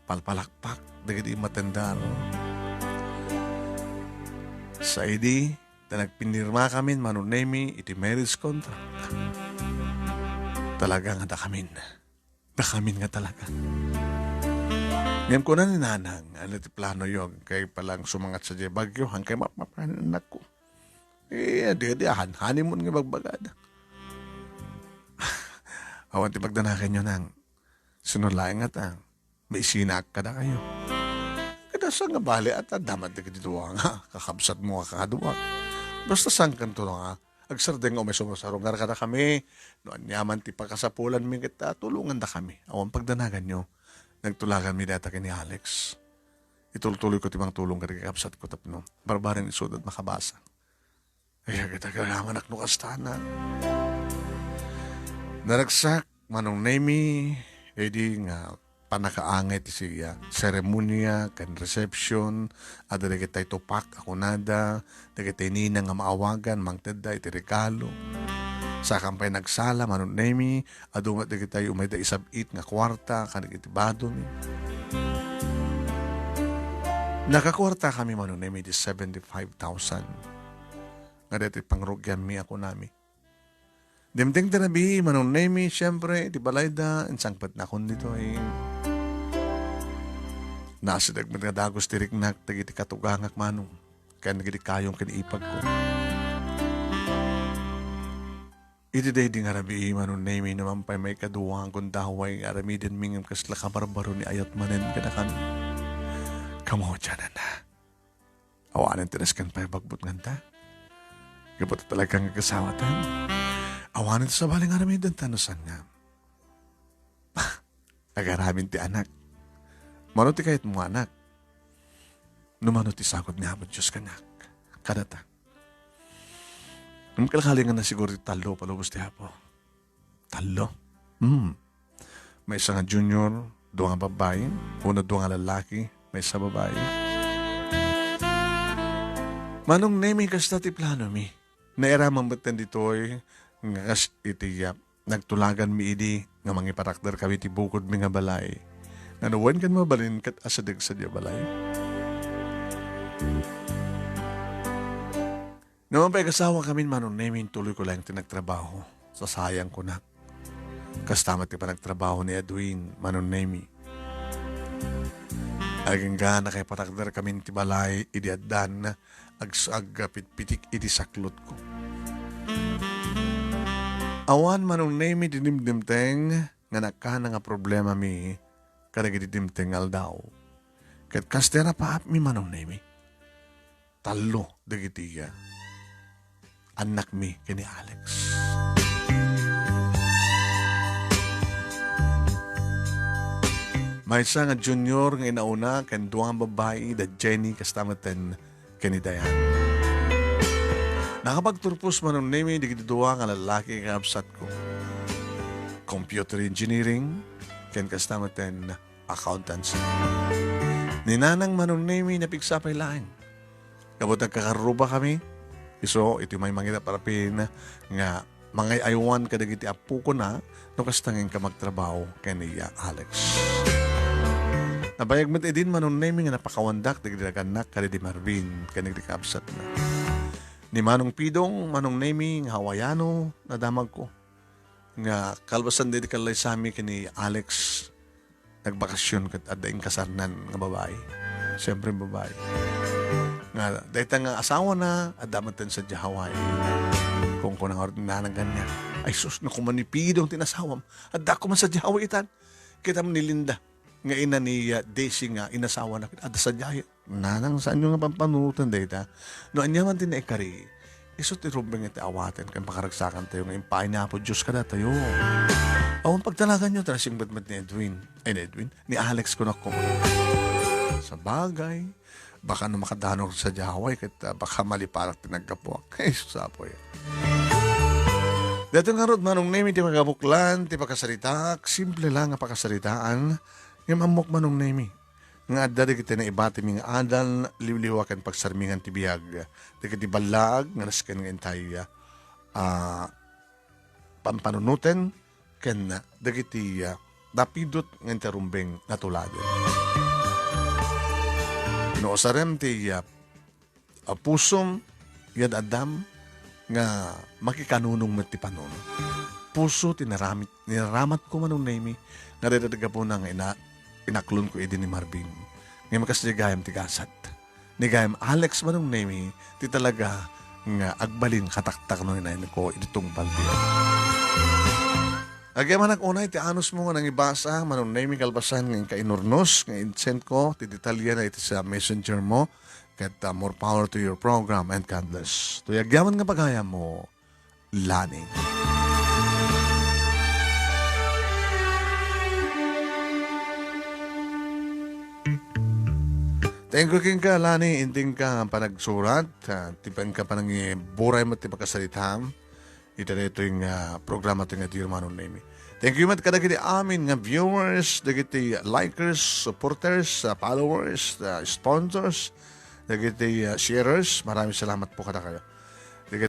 palpalakpak dagiti matendar. Saidi, ta nagpinirmakamin, Manong Nemi, iti marriage contract. Talaga nga dakamin. Nakamin nga talaga. Ngem kuna ni Nanang, "Ania ti planoyo? Kay palang sumangat sadiay bagyo, han kay mapmapanen annakko?" Eh, adi, adi, han-, honeymoon nga bagbagada. Awan ti pagdanaganyo, Nang. Sino laeng ngata, maisinak kadakayo. Kada sa nga bali, at adda man dagiti dua nga kakabsatmo nga kakaduak. Basta sangkanto nga agsardeng nga umay sumarsarungar kadakami, no aniaman ti pakasapulanmi ket, ah, tulongandakami. Awan pagdanaganyo. Nagtulaganmi dayta ken ni Alex. Itultuloyko ti mangtulong kadagiti kabsatko tapno barbareng isuda makabasa. Ay, agayagayamanak no kasta na. Naragsak, Manong Nemi, idi nga pannakaangay ti siya, seremonia ken reception, adda dagitay tupak a kunada, dagitay ninang nga maawagan, mangtedda iti regalo. Saan pay nagsala, Manong Nemi, adu met dagitay umayda isab-it nga kuarta, kadagiti badomi. Nakakuartakami, Manong Nemi, di seventy-five thousand. Nga daytoy pangrugianmi a kunami. Dimteng ti rabii, Manong Nemi, siempre, iti balayda, insangpetnakon ditoy. Naasideg met nga dagus ti riknak dagiti katugangak, Manong, ken dagiti kayong ken ipagko. Iti daydi nga rabii, Manong Nemi, naman pay maikadua nga gundaway nga aramidenmi ngem kasla kabarbaro ni ayat manen kadakami. Kamaudiananna. Awanen ti nasken pay bagbutnganta. Gapu ta talaga nga agasawaten. Awanen ti sabali nga aramiden ta no saan nga. Agaramin ti anak. Mano ti kayatmo, anak? No mano ti sagut ni Apo Dios kaniak, kadata. Ngem kalkalinganna siguro ti tallo palubos ti Apo. Tallo? Hmm. Maysa nga junior, dua nga babbai, wenno dua nga lallaki, maysa babbai. Manong Nemi, kasta ti planomi. Nairaman metten ditoy nga kas iti yap. Nagtulaganmi idi nga mangipatakderkami ti bukodmi nga balay. Ngano wen ken mabalin ket asideg sadiay balay? Ngem pay agasawakamin, Manong Nemi, intuloyko laeng ti nagtrabaho. Sasayangko, nak. Kasta met ti panagtrabaho ni Edwin, Manong Nemi. Agingga nakaipatakderkamin ti balay idi addan, ag-, agpitpitik idi saklotko. Awan, Manong Nemi, ti dimdimteng nga nakkana nga problemami kadagiti dimteng nga aldaw. Ket kas ti napaapmi, Manong Nemi. Tallo dagiti, ah, annakmi ken ni Alex. Maysa nga junior nga inauna ken dua nga babbai, da Jenny kasta metten ken ni Diane. Nakapagturpos, Manong Nemi, dagiti dua nga lallaki nga kabsatko. Computer engineering ken kasta metten accountancy. Ni Nanang, Manong Nemi, napigsa pay laeng. Gapu ta agkakarrubakami, isu iti may mangita parapin nga mangay-aywan kadagiti appokona no kasta nga inka magtrabaho ken ni Alex. Nabayag met idin, Manong Nemi, nga napakawandak dagiti nagannak kadagiti Marvin ken dagiti kabsatna. Ni Manong Pidong, Manong Nemi, nga Hawaiano, nadamagko. Nga kalpasan daydi kallaysami ken ni Alex, nagbakasyon ket adda inkasarnan nga babai. Siyempre, babai. Nga dayta nga asawana, adda metten sadiay Hawaii. Kunkuna ngarud ni Nanang kaniak, "Ay sus, nakuman ni Pidong ti inasawam. Adda kuman sadiay Hawaii itan." Kitam ni Linda nga ina ni, ah, Daisy nga inasawana, adda sadiay. Nanang, saanyo nga pampanunoten dayta? No ania man ti naikari, isu ti rumbeng iti awaten ken pakaragsakantayo nga impaay ni Apo Dios kadatayo. Awan pagtalaganyo, ta nasingbet met ni Edwin. Ay, ni Edwin? Ni Alex, kunak koma. Sabagay, baka no makadano sa Hawaii, ket, ah, baka maliparak ti naggapuak. Ay, sus, Apo, eh. Daytoy ngarud, Manong Nemi, ti pagabuklan ti pakasaritaak. Simple lang nga pakasaritaan. Ngem ammok, Manong Nemi, nga adda dagiti naibatimi nga adal, liwliwa ken pagsarmingan ti biag, dagiti ballaag nga nasken nga intay, ah, pampanunoten ken dagiti, ah, napidut nga inti rumbeng natuladen. No usarem ti, ah, a pusom, yad-addam nga makikanunong met ti panunot. Puso ti naramit-, niramatko, Manong Nemi, nga dayta ti gapuna nga ina-, inaklonko idi ni Marvin. Ngem kasdi gayam ti gasat. Ni gayam Alex, Manong Nemi, ti talaga nga agbalin kataktak no inayonko idi tungpal ti Agyamanak unay ti anusmo nga nangibasa, Manong Nemi, kalpasan nga inka inurnos nga insendko ti detalye na iti sa messenger mo. Ket, ah, more power to your program and God bless. Toy agyaman nga pagayam mo, Lani. Thank you kenka, Lani, inting ka panagsurat, ah, ti panka panangiburay met ti pakasaritam. Ita daytoy nga programa ti nga Dear Manong Nemi. Thank you met kadagiti amin nga viewers, dagiti likers, supporters, ah, followers, ah, sponsors, dagiti, ah, sharers. Maraming salamat po kadakayo.